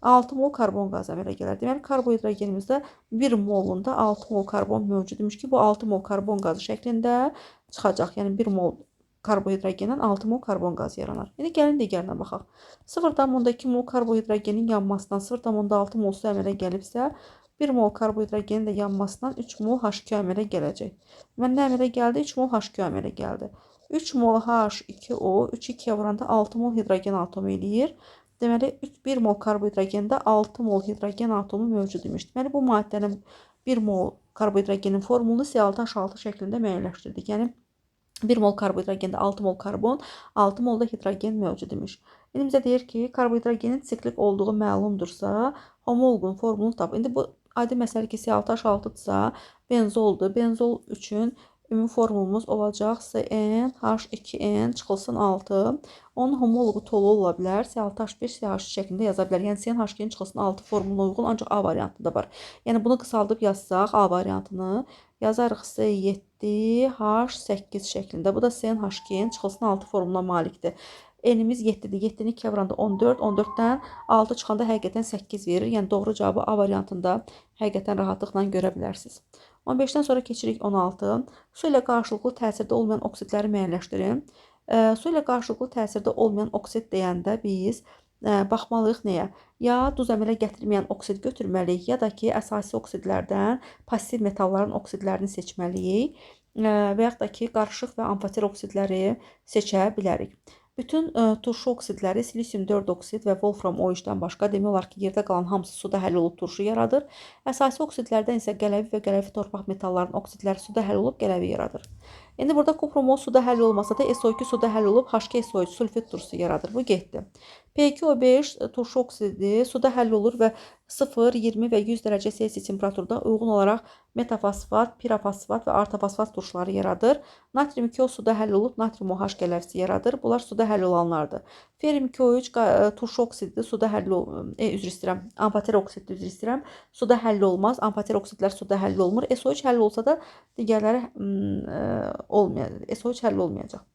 6 mol karbon qazı əmələ gələr. Deməli, karbohidrogenimizdə 1 molunda 6 mol karbon mövcud imiş ki, bu 6 mol karbon qazı şəklində çıxacaq. Yəni 1 mol karbohidrogendən 6 mol karbon qazı yaranar. İndi gəlin digərinə baxaq. 0,2 mol karbohidrogenin yanmasından 0,6 mol su əmələ gəlibsə, 1 mol karbohidrogenin də yanmasından 3 mol H2 əmələ gələcək. Deməli, nə əmələ gəldi? 3 mol H2 əmələ gəldi. 3 mol H2O 3-ü 2-yə vuranda 6 mol hidrogen atomu eləyir. Deməli, 1 mol karbohidrogendə 6 mol hidrogen atomu mövcud imiş. Deməli, bu maddənin 1 mol karbohidrogenin formulunu C6H6 şəklində müəyyənləşdirdik. Yəni, 1 mol karbohidrogendə 6 mol karbon, 6 mol da hidrogen mövcud imiş. İndi bizə deyir ki, karbohidrogenin siklik olduğu məlumdursa, homoloqun formulunu tap. İndi bu adi məsələ ki, C6H6-dırsa, benzoldur. Benzol üçün ümumi formulumuz olacaq CnH2n çıxılsın 6. Onun homoloqu tolu ola bilər. C6H5, CH3 şəklində yaza bilər. Yəni CnH2n çıxılsın 6 formuluna uyğun, ancaq A variantı da var. Yəni bunu qısaldıb yazsaq A variantını yazarıq C7H8 şəklində. Bu da CnH2n çıxılsın 6 formuluna malikdir. N-imiz 7-dir. 7-ni 2-yə vuranda 14. 14-dən 6 çıxanda həqiqətən 8 verir. Yəni doğru cavabı A variantında həqiqətən rahatlıqla görə bilərsiniz. 15-dən sonra keçirik 16. Su ilə qarşılıqlı təsirdə olmayan oksidləri müəyyənləşdirin. Su ilə qarşılıqlı təsirdə olmayan oksid deyəndə biz Baxmalıyıq nəyə? Ya duz əmələ gətirməyən oksid götürməliyik, ya da ki, əsasi oksidlərdən passiv metalların oksidlərini seçməliyik və yaxud da ki, qarışıq və amfoter oksidləri seçə bilərik. Bütün turşu oksidləri silisium 4 oksid və wolfram O3-dən başqa demək olar ki, yerdə qalan hamısı suda həll olub turşu yaradır. Əsasi oksidlərdən isə qələvi və qələvi torpaq metallarının oksidləri suda həll olub qələvi yaradır. İndi burada kuprum O suda həll olmasa da SO2 suda həll olub H2SO3 sulfit turşusu yaradır. Bu getdi. P2O5 turşu oksidi suda həll olur və 0, 20 və 100 dərəcə Selsi temperaturda uyğun olaraq metafosfat, pirofosfat və artofosfat turşuları yaradır. Natrium 2O suda həll olub natrium OH qələvisi yaradır. Bunlar suda həll olanlardır. Ferrum 2O3 turşu oksidi suda həll üzr istəyirəm, amfoter oksidi üzr istəyirəm. Suda həll olmaz. Amfoter oksidlər suda həll olmur. SO3 həll olsa da digərləri olmayacaq. SO3 həll olmayacaq.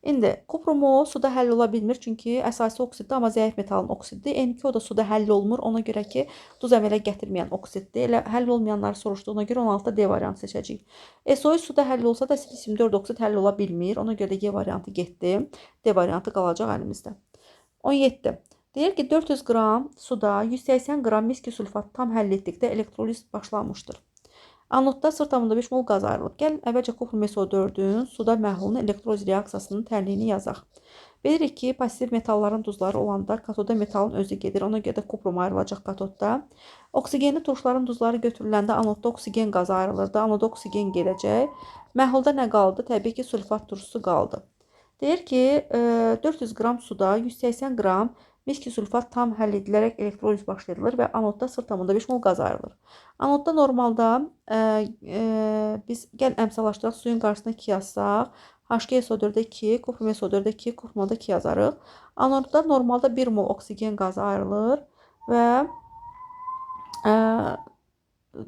İndi kuprum O suda həll ola bilmir, çünki əsasi oksiddir, amma zəif metalın oksiddir. N2O da suda həll olmur, ona görə ki, duz əmələ gətirməyən oksiddir. Elə həll olmayanları soruşduğuna görə 16-da D variantı seçəcəyik. SO3 suda həll olsa da silisium 4 oksid həll ola bilmir, ona görə də G variantı getdi. D variantı qalacaq əlimizdə. 17. Deyir ki, 400 qram suda 180 qram miski sulfat tam həll etdikdə elektroliz başlanmışdır. Anodda 0,5 mol qaz ayrılıb. Gəlin, əvvəlcə kuprum SO4-ün suda məhlulunun elektroliz reaksiyasının tərliyini yazaq. Bilirik ki, pasiv metalların duzları olanda katoda metalın özü gedir. Ona görə də kuprum ayrılacaq katodda. Oksigenli turşuların duzları götürüləndə anodda oksigen qazı ayrılırdı. Anoda oksigen gedəcək. Məhlulda nə qaldı? Təbii ki, sulfat turşusu qaldı. Deyir ki, 400 qram suda 180 qram miski sulfat tam həll edilərək elektroliz başlayılır və anodda 0,5 mol qaz ayrılır. Anodda normalda biz gəl əmsallaşdıraq, suyun qarşısına 2 yazsaq, H2SO4-də 2, kuprum SO4-də 2, kuprumda 2 yazarıq. Anodda normalda 1 mol oksigen qazı ayrılır və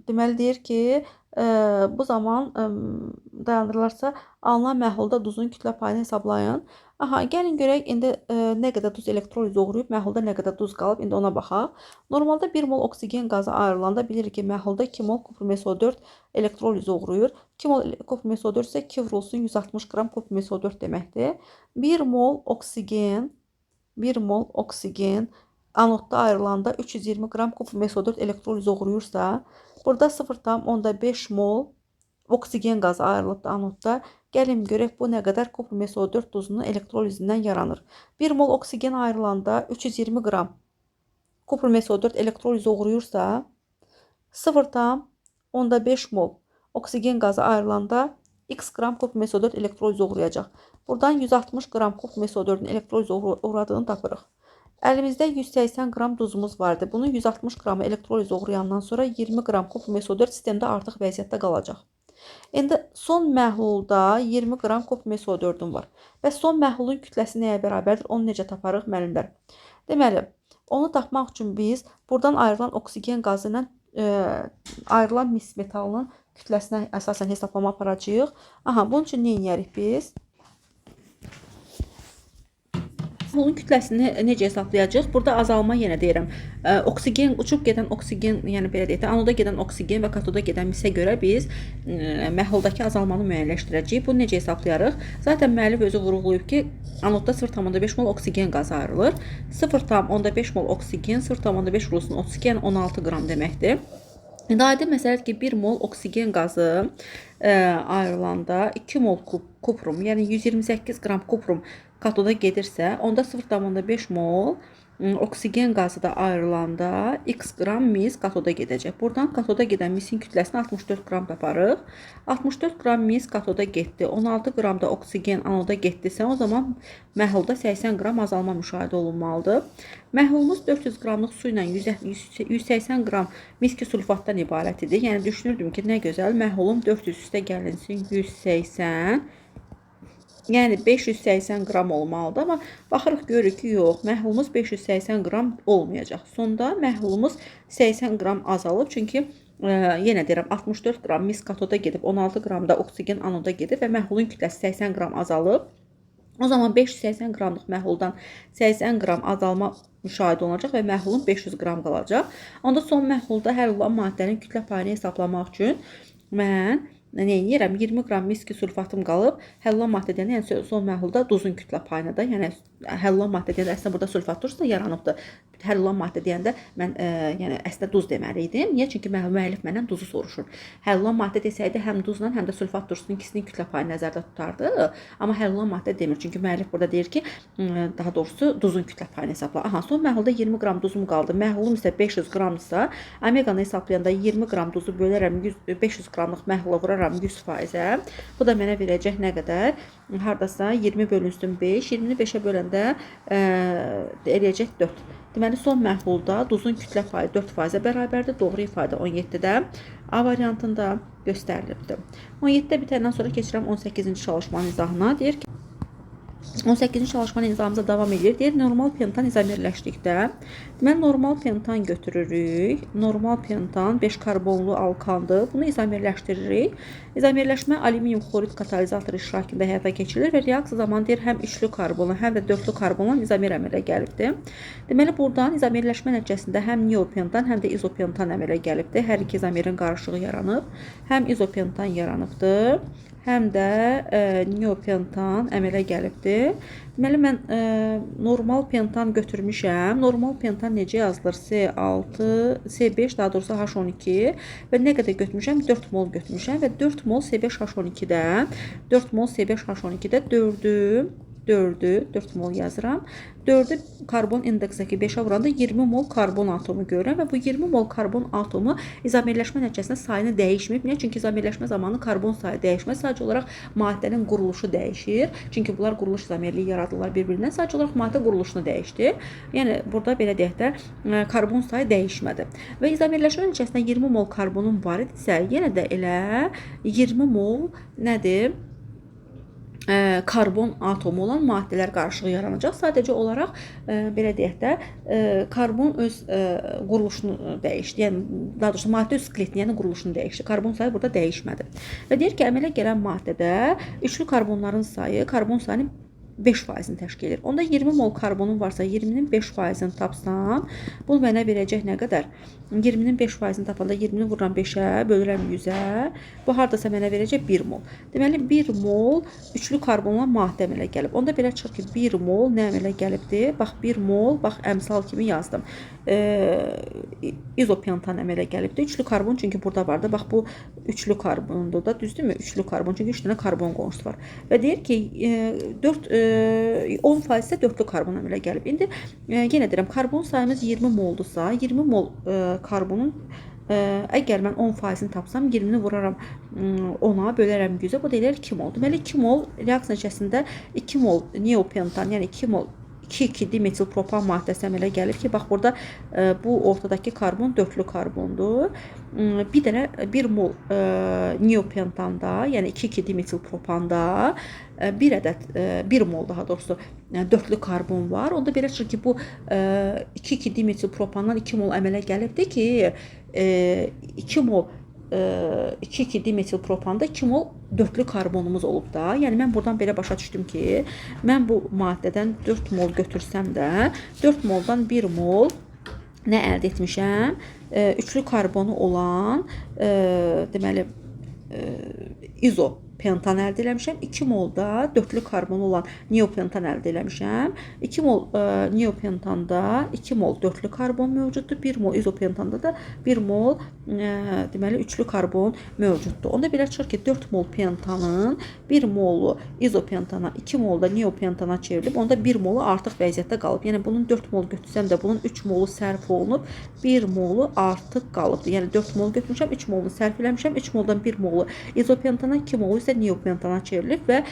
deməli deyir ki, bu zaman dayandırılarsa alınan məhlulda duzun kütlə payını hesablayın. Aha, gəlin görək indi nə qədər duz elektroliz uğrayıb, məhlulda nə qədər duz qalıb, indi ona baxaq. Normalda 1 mol oksigen qazı ayrılanda bilirik ki, məhlulda 2 mol kuprum SO4 elektroliz uğrayır. 2 mol kuprum SO4 isə 2 vurulsun 160 qram kuprum SO4 deməkdir. 1 mol oksigen, 1 mol oksigen anodda ayrılanda 320 qram kuprum SO4 elektroliz uğrayırsa, burada 0,5 mol oksigen qazı ayrılıbdır anodda. Gəlin görək bu nə qədər kuprum SO4 duzunun elektrolizindən yaranır. 1 mol oksigen ayrılanda 320 qram kuprum SO4 elektroliz uğrayırsa, 0,5 mol oksigen qazı ayrılanda x qram kuprum SO4 elektroliz uğrayacaq. Buradan 160 qram kuprum SO4-ün elektroliz uğradığını tapırıq. Əlimizdə 180 qram duzumuz vardı. Bunun 160 qramı elektroliz uğrayandan sonra 20 qram kuprum SO4 sistemdə artıq vəziyyətdə qalacaq. İndi son məhlulda 20 qram kuprum SO4-üm var. Və son məhlulun kütləsi nəyə bərabərdir? Onu necə taparıq müəllimlər? Deməli, onu tapmaq üçün biz buradan ayrılan oksigen qazı ilə ayrılan mis metalının kütləsinə əsasən hesablama aparacağıq. Aha, bunun üçün nə edərik biz? Məhlulun kütləsini necə hesablayacağıq? Burada azalma yenə deyirəm. Oksigen, uçub gedən oksigen, yəni belə deyək də, anoda gedən oksigen və katoda gedən misə görə biz məhluldakı azalmanı müəyyənləşdirəcəyik. Bunu necə hesablayarıq? Zaten müəllif özü vurğulayıb ki, anodda 0,5 mol oksigen qazı ayrılır. 0,5 mol oksigen, 0,5 vurulsun 32, yəni 16 qram deməkdir. İndi aydın məsələdir ki, 1 mol oksigen qazı ayrılanda 2 mol kuprum, yəni 128 qram kuprum katoda gedirsə, onda 0,5 mol oksigen qazı da ayrılanda x qram mis katoda gedəcək. Buradan katoda gedən misin kütləsini 64 qram taparıq. 64 qram mis katoda getdi. 16 qram da oksigen anoda getdisə, o zaman məhlulda 80 qram azalma müşahidə olunmalıdır. Məhlulumuz 400 qramlıq su ilə 180 qram miski sulfatdan ibarət idi. Yəni düşünürdüm ki, nə gözəl məhlulum 400 üstə gəlinsin 180. Yəni 580 qram olmalıdır, amma baxırıq görürük ki, yox, məhlulumuz 580 qram olmayacaq. Sonda məhlulumuz 80 qram azalıb, çünki yenə deyirəm 64 qram mis katoda gedib, 16 qram da oksigen anoda gedib və məhlulun kütləsi 80 qram azalıb. O zaman 580 qramlıq məhluldan 80 qram azalma müşahidə olunacaq və məhlulun 500 qram qalacaq. Onda son məhlulda həll olan maddənin kütlə payını hesablamaq üçün mən Nə edirəm? 20 qram miski sülfatım qalıb. Həll olan maddə deyəndə, yəni son məhlulda duzun kütlə payına da, yəni həll olan maddə deyəndə əslində burada sülfat duzu da yaranıbdır. Həll olan maddə deyəndə mən yəni əslində duz deməli idim. Niyə? Çünki müəllif məndən duzu soruşur. Həll olan maddə desəydi həm duzla, həm də sülfat turşusunun ikisinin kütlə payını nəzərdə tutardı. Amma həll olan maddə demir. Çünki müəllif burada deyir ki, daha doğrusu duzun kütlə payını hesabla. Aha, son məhlulda 20 qram duzum qaldı. Məhlulum isə 500 qramdırsa, omeqanı hesablayanda 20 qram duzu bölərəm 500 qramlıq məhlula vuraram 100%-ə. Bu da mənə verəcək nə qədər? Hardasa 20 bölünsün 5. 20-ni 5-ə böləndə eləyəcək 4. Deməli, son məhlulda duzun kütlə payı 4%-ə bərabərdir. Doğru ifadə 17-də A variantında göstərilibdir. 17-də bitəndən sonra keçirəm 18-ci çalışmanın izahına. Deyir ki, 18-ci çalışmanın izahımıza davam edir. Deyir, normal pentan izomerləşdikdə, deməli, normal pentan götürürük. Normal pentan 5 karbonlu alkandır. Bunu izomerləşdiririk. İzomerləşmə alüminium xlorid katalizatoru iştirakında həyata keçirilir və reaksiya zamanı deyir, həm üçlü karbonla, həm də dörtlü karbonla izomer əmələ gəlibdir. Deməli, buradan izomerləşmə nəticəsində həm neopentan, həm də izopentan əmələ gəlibdir. Hər iki izomerin qarışığı yaranıb. Həm izopentan yaranıbdır, həm də neopentan əmələ gəlibdir. Deməli, mən normal pentan götürmüşəm. Normal pentan necə yazılır? C6, C5, daha doğrusu H12 və nə qədər götürmüşəm? 4 mol götürmüşəm və 4 mol C5H12-də, 4 mol C5H12-də 4-ü 4 mol yazıram. 4-ü karbon indeksdəki 5-ə vuranda 20 mol karbon atomu görürəm və bu 20 mol karbon atomu izomerləşmə nəticəsində sayını dəyişməyib. Niyə? Çünki izomerləşmə zamanı karbon sayı dəyişməz. Sadəcə olaraq maddənin quruluşu dəyişir. Çünki bunlar quruluş izomerliyi yaradırlar bir-birindən. Sadəcə olaraq maddə quruluşunu dəyişdi. Yəni burada belə deyək də karbon sayı dəyişmədi. Və izomerləşmə nəticəsində 20 mol karbonun var idisə, yenə də elə 20 mol nədir? Karbon atomu olan maddələr qarışığı yaranacaq. Sadəcə olaraq belə deyək də karbon öz quruluşunu dəyişdi. Yəni daha doğrusu maddə öz skeletini, yəni quruluşunu dəyişdi. Karbon sayı burada dəyişmədi. Və deyir ki, əmələ gələn maddədə üçlü karbonların sayı karbon sayının 5%-ni təşkil edir. Onda 20 mol karbonum varsa 20-nin 5%-ni tapsam, bu mənə verəcək nə qədər? 20-nin 5%-ni tapanda 20-ni vururam 5-ə, bölürəm 100-ə. Bu hardasa mənə verəcək 1 mol. Deməli 1 mol üçlü karbonla maddə əmələ gəlib. Onda belə çıxır ki, 1 mol nə əmələ gəlibdir? Bax 1 mol, bax əmsal kimi yazdım. İzopentan əmələ gəlibdir. Üçlü karbon çünki burada vardı. Bax bu üçlü karbondur da, düzdürmü? Üçlü karbon çünki 3 dənə karbon qonşusu var. Və deyir ki, 10% isə dörtlü karbon əmələ gəlib. İndi yenə deyirəm, karbon sayımız 20 moldursa, 20 mol karbonun əgər mən 10%-ni tapsam, 20-ni vuraram 10-a, bölərəm 100-ə, bu da eləyər 2 mol. Deməli 2 mol reaksiya nəticəsində 2 mol neopentan, yəni 2 mol 2,2 dimetilpropan maddəsi əmələ gəlib ki, bax burada bu ortadakı karbon dörtlü karbondur. Bir dənə 1 mol neopentanda, yəni 2,2 dimetilpropanda bir ədəd 1 mol daha doğrusu dörtlü karbon var. Onda belə çıxır ki, bu 2,2 dimetilpropandan 2 mol əmələ gəlibdir ki, 2 mol 2,2 dimetilpropanda 2 mol dörtlü karbonumuz olub da. Yəni mən buradan belə başa düşdüm ki, mən bu maddədən 4 mol götürsəm də 4 moldan 1 mol nə əldə etmişəm? Üçlü karbonu olan deməli izopentan əldə eləmişəm. 2 molda dörtlü karbonu olan neopentan əldə eləmişəm. 2 mol neopentanda 2 mol dörtlü karbon mövcuddur. 1 mol izopentanda da 1 mol deməli üçlü karbon mövcuddur. Onda belə çıxır ki, 4 mol pentanın 1 molu izopentana, 2 mol da neopentana çevrilib. Onda 1 molu artıq vəziyyətdə qalıb. Yəni bunun 4 mol götürsəm də bunun 3 molu sərf olunub, 1 molu artıq qalıbdır. Yəni 4 mol götürmüşəm, 3 molunu sərf eləmişəm. 3 moldan 1 molu izopentana, 2 molu isə neopentana çevrilib və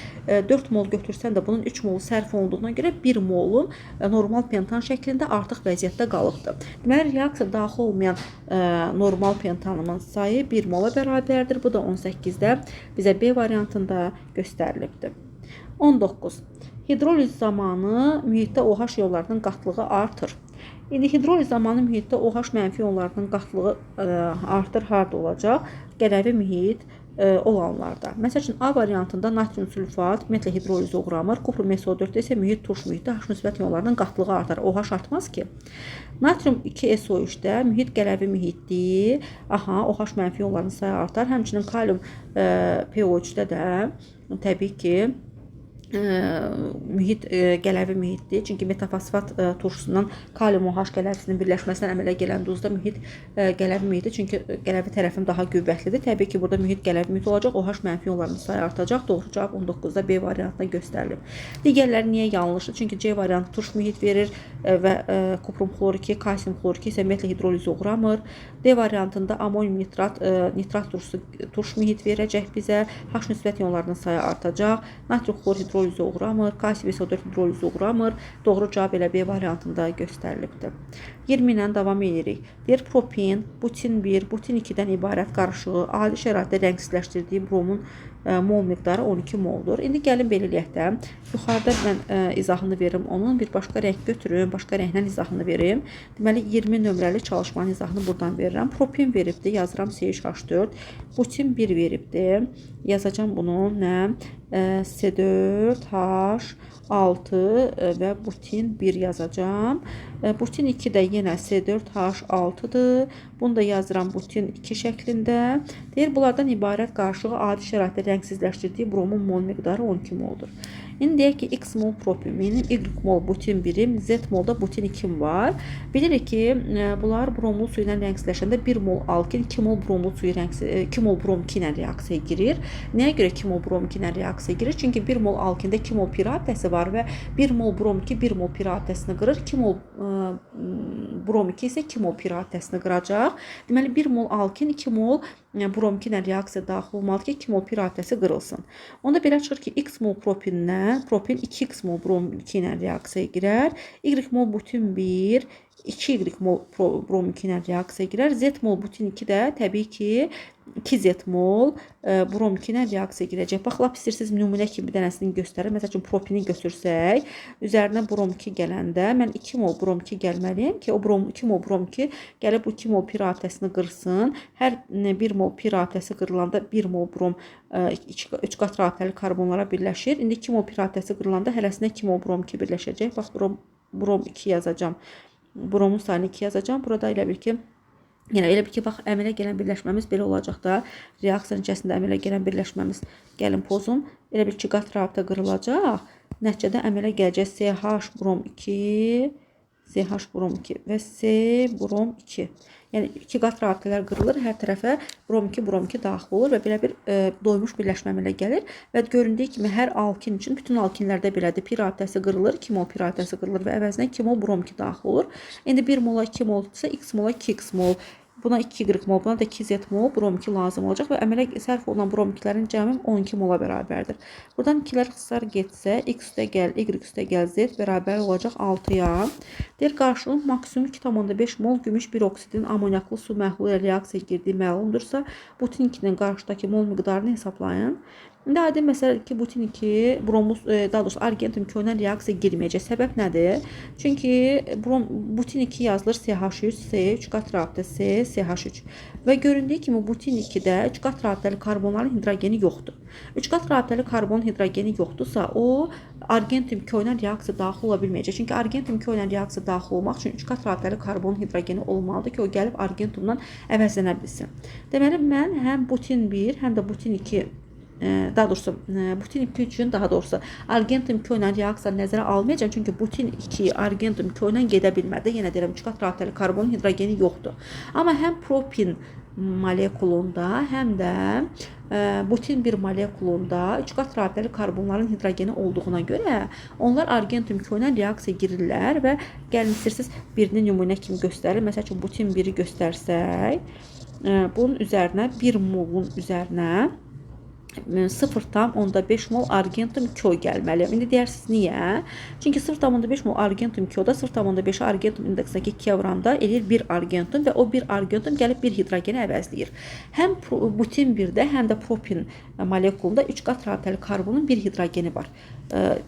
4 mol götürsəm də bunun 3 molu sərf olunduğuna görə 1 molum normal pentan şəklində artıq vəziyyətdə qalıbdır. Deməli, reaksiya daxil olmayan normal pentanımın sayı 1 mola bərabərdir. Bu da 18-də bizə B variantında göstərilibdir. 19. Hidroliz zamanı mühitdə OH ionlarının qatlığı artır. İndi hidroliz zamanı mühitdə OH mənfi ionlarının qatlığı artır harda olacaq? Qələvi mühit olanlarda. Məsəl üçün A variantında natrium sülfat ümumiyyətlə hidrolizə uğramır. Kuprum SO4-də isə mühit turş mühitdə H müsbət ionlarının qatlığı artar. OH artmaz ki. Natrium 2SO3-də mühit qələvi mühitdir. Aha, OH mənfi ionlarının sayı artar. Həmçinin kalium PO3-də də təbii ki mühit qələvi mühitdir. Çünki metafosfat turşusundan kalium OH qələvisinin birləşməsindən əmələ gələn duzda mühit qələvi mühitdir. Çünki qələvi tərəfim daha qüvvətlidir. Təbii ki, burada mühit qələvi mühit olacaq. OH mənfi ionlarının sayı artacaq. Doğru cavab 19-da B variantına göstərilib. Digərləri niyə yanlışdır? Çünki C variantı turş mühit verir və kuprum xlor 2, kalsium xlor 2 isə ümumiyyətlə hidrolizə uğramır. D variantında amonium nitrat, nitrat turşusu turş mühit verəcək bizə. H müsbət ionlarının sayı artacaq. Natrium xlor hidrolizə uğramır, kalsium SO4 hidrolizə uğramır. Doğru cavab elə B variantında göstərilibdir. 20 ilə davam edirik. Deyir propin, butin 1, butin 2-dən ibarət qarışığı adi şəraitdə rəngsizləşdirdiyi bromun mol miqdarı 12 moldur. İndi gəlin belə eləyək də. Yuxarıda mən izahını verim onun. Bir başqa rəng götürüm, başqa rənglə izahını verim. Deməli 20 nömrəli çalışmanın izahını buradan verirəm. Propin veribdir, yazıram C3H4. Butin 1 veribdir. Yazacağam bunu nə? C4H6 və butin 1 yazacağam. Butin 2 də yenə C4H6-dır. Bunu da yazıram butin 2 şəklində. Deyir, bunlardan ibarət qarışığı adi şəraitdə rəngsizləşdirdiyi bromun mol miqdarı 12 moldur. İndi deyək ki, X mol propinim, Y mol butin 1-im, Z molda butin 2-m var. Bilirik ki, bunlar bromlu suyu ilə rəngsizləşəndə 1 mol alkin, 2 mol bromlu suyu 2 mol brom 2 ilə reaksiyaya girir. Nəyə görə 2 mol brom 2 ilə reaksiyaya girir? Çünki 1 mol alkində 2 mol pirabitəsi var və 1 mol brom 2 1 mol pirabitəsini qırır. 2 mol brom 2 isə 2 mol pirabitəsini qıracaq. Deməli 1 mol alkin 2 mol brom 2 ilə reaksiya daxil olmalıdır ki, 2 mol pirabitəsi qırılsın. Onda belə çıxır ki, X mol propindən propin 2x mol brom 2 ilə reaksiyaya girər. Y mol butin 1 2y mol brom 2 ilə reaksiyaya girər. Z mol butin 2 də təbii ki 2Z mol brom 2 ilə reaksiyaya girəcək. Bax, lap istəyirsiniz nümunə kimi bir dənəsini göstərir. Məsəl üçün propini götürsək, üzərinə brom 2 gələndə mən 2 mol brom 2 gəlməliyəm ki, o brom 2 mol brom 2 gəlib bu 2 mol pirabitəsini qırsın. Hər 1 mol pirabitəsi qırılanda 1 mol brom 3 qat rabitəli karbonlara birləşir. İndi 2 mol pirabitəsi qırılanda hərəsinə 2 mol brom 2 birləşəcək. Bax, brom 2 yazacağam. Bromun sayını 2 yazacağam. Burada elə bil ki, yəni elə bil ki, bax, əmələ gələn birləşməmiz belə olacaq da. Reaksiyanın içərisində əmələ gələn birləşməmiz, gəlin pozum. Elə bil ki, qat rabitə qırılacaq. Nəticədə əmələ gələcək CH brom 2, CH brom 2 və C brom 2. Yəni iki qat rabitələr qırılır, hər tərəfə brom 2, brom 2 daxil olur və belə bir doymuş birləşmə əmələ gəlir və göründüyü kimi hər alkin üçün bütün alkinlərdə belədir. Pi rabitəsi qırılır, 2 mol pi rabitəsi qırılır və əvəzinə 2 mol brom 2 daxil olur. İndi 1 mola 2 mol ise X mola 2x mol. Buna 2Y mol, buna da 2Z mol brom 2 lazım olacaq və əmələ sərf olunan brom 2-lərin cəmi 12 mola bərabərdir. Buradan 2-lər ixtisar getsə, X üstə gəl, Y üstə gəl, Z bərabər olacaq 6-ya. Deyir, qarşılıq maksimum 2,5 mol gümüş 1 oksidin amonyaklı su məhlulu ilə reaksiyaya girdiyi məlumdursa, butin 2-nin qarşıdakı mol miqdarını hesablayın. İndi aydın məsələdir ki, butin 2 bromlu, daha doğrusu argentum 2 ilə reaksiya girməyəcək. Səbəb nədir? Çünki butin 2 yazılır CH3, C, 3 qat rabitə C, CH3. Və göründüyü kimi butin 2-də 3 qat rabitəli karbonların hidrogeni yoxdur. 3 qat rabitəli karbonun hidrogeni yoxdursa, o argentum 2 ilə reaksiya daxil ola bilməyəcək. Çünki argentum 2 ilə reaksiya daxil olmaq üçün 3 qat rabitəli karbonun hidrogeni olmalıdır ki, o gəlib argentumdan əvəzlənə bilsin. Deməli, mən həm butin 1, həm də butin 2, daha doğrusu butin 2 üçün, daha doğrusu argentum 2 ilə reaksiyanı nəzərə almayacağam. Çünki butin 2 argentum 2 ilə gedə bilmədi. Yenə deyirəm, 3 qat rabitəli karbonun hidrogeni yoxdur. Amma həm propin molekulunda, həm də butin 1 molekulunda 3 qat rabitəli karbonların hidrogeni olduğuna görə onlar argentum 2 ilə reaksiya girirlər və gəlin istəyirsiniz birini nümunə kimi göstərir. Məsəl üçün butin 1-i göstərsək, bunun üzərinə 1 molun üzərinə 0,5 mol argentum 2 gəlməli. İndi deyərsiniz niyə? Çünki 0,5 mol argentum 2-da 0,5 argentum indeksindəki 2-yə vuranda eləyir 1 argentum və o 1 argentum gəlib 1 hidrogeni əvəzləyir. Həm butin 1-də, həm də propin molekulunda 3 qat rabitəli karbonun 1 hidrogeni var.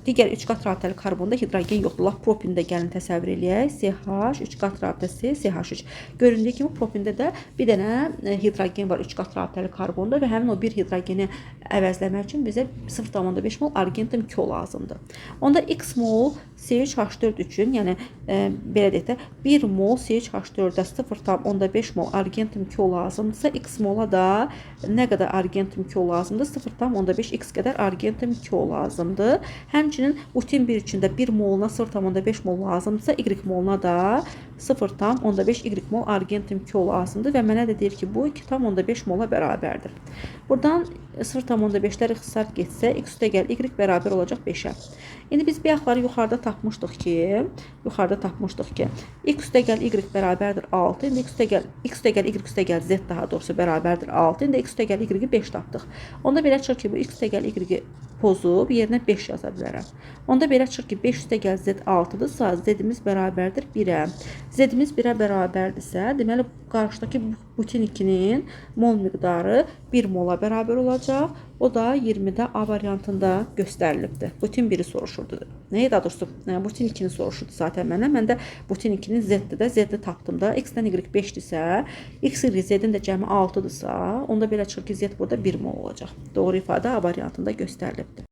Digər 3 qat rabitəli karbonda hidrogen yoxdur. Lap propində gəlin təsəvvür eləyək. CH 3 qat rabitə C, CH3. Göründüyü kimi propində də bir dənə hidrogen var 3 qat rabitəli karbonda və həmin o bir hidrogeni əvəzləmək üçün bizə 0,5 mol argentum 2 lazımdır. Onda X mol C3H4 üçün, yəni belə deyək də 1 mol C3H4-də 0,5 mol argentum 2 lazımdırsa, X mola da nə qədər argentum 2 lazımdır? 0,5 X qədər argentum 2 lazımdır. Həmçinin butin 1 üçün də 1 moluna 0,5 mol lazımdırsa, Y moluna da 0,5 Y mol argentum 2 lazımdır və mənə də deyir ki, bu 2,5 mola bərabərdir. Buradan 0,5-lər ixtisar getsə, x üstəgəl y bərabər olacaq 5-ə. İndi biz bayaqları yuxarıda tapmışdıq ki, x üstəgəl y bərabərdir 6. İndi x üstəgəl y üstəgəl z daha doğrusu bərabərdir 6. İndi x üstəgəl y-i 5 tapdıq. Onda belə çıxır ki, bu x üstəgəl y-i pozub yerinə 5 yaza bilərəm. Onda belə çıxır ki, 5 üstəgəl z 6-dırsa, z-imiz bərabərdir 1-ə. Z-imiz 1-ə bərabərdirsə, deməli qarşıdakı butin 2-nin mol miqdarı 1 mola bərabər olacaq. O da 20-də A variantında göstərilibdir. Butin 1-i soruşurdu. Nəyə daha doğrusu butin 2-ni soruşurdu zaten mənə. Mən də butin 2-nin Z-dir də, Z-ni tapdım da. X-dən Y 5-dirsə, X, Y, Z-in də cəmi 6-dırsa, onda belə çıxır ki, Z burada 1 mol olacaq. Doğru ifadə A variantında göstərilibdir.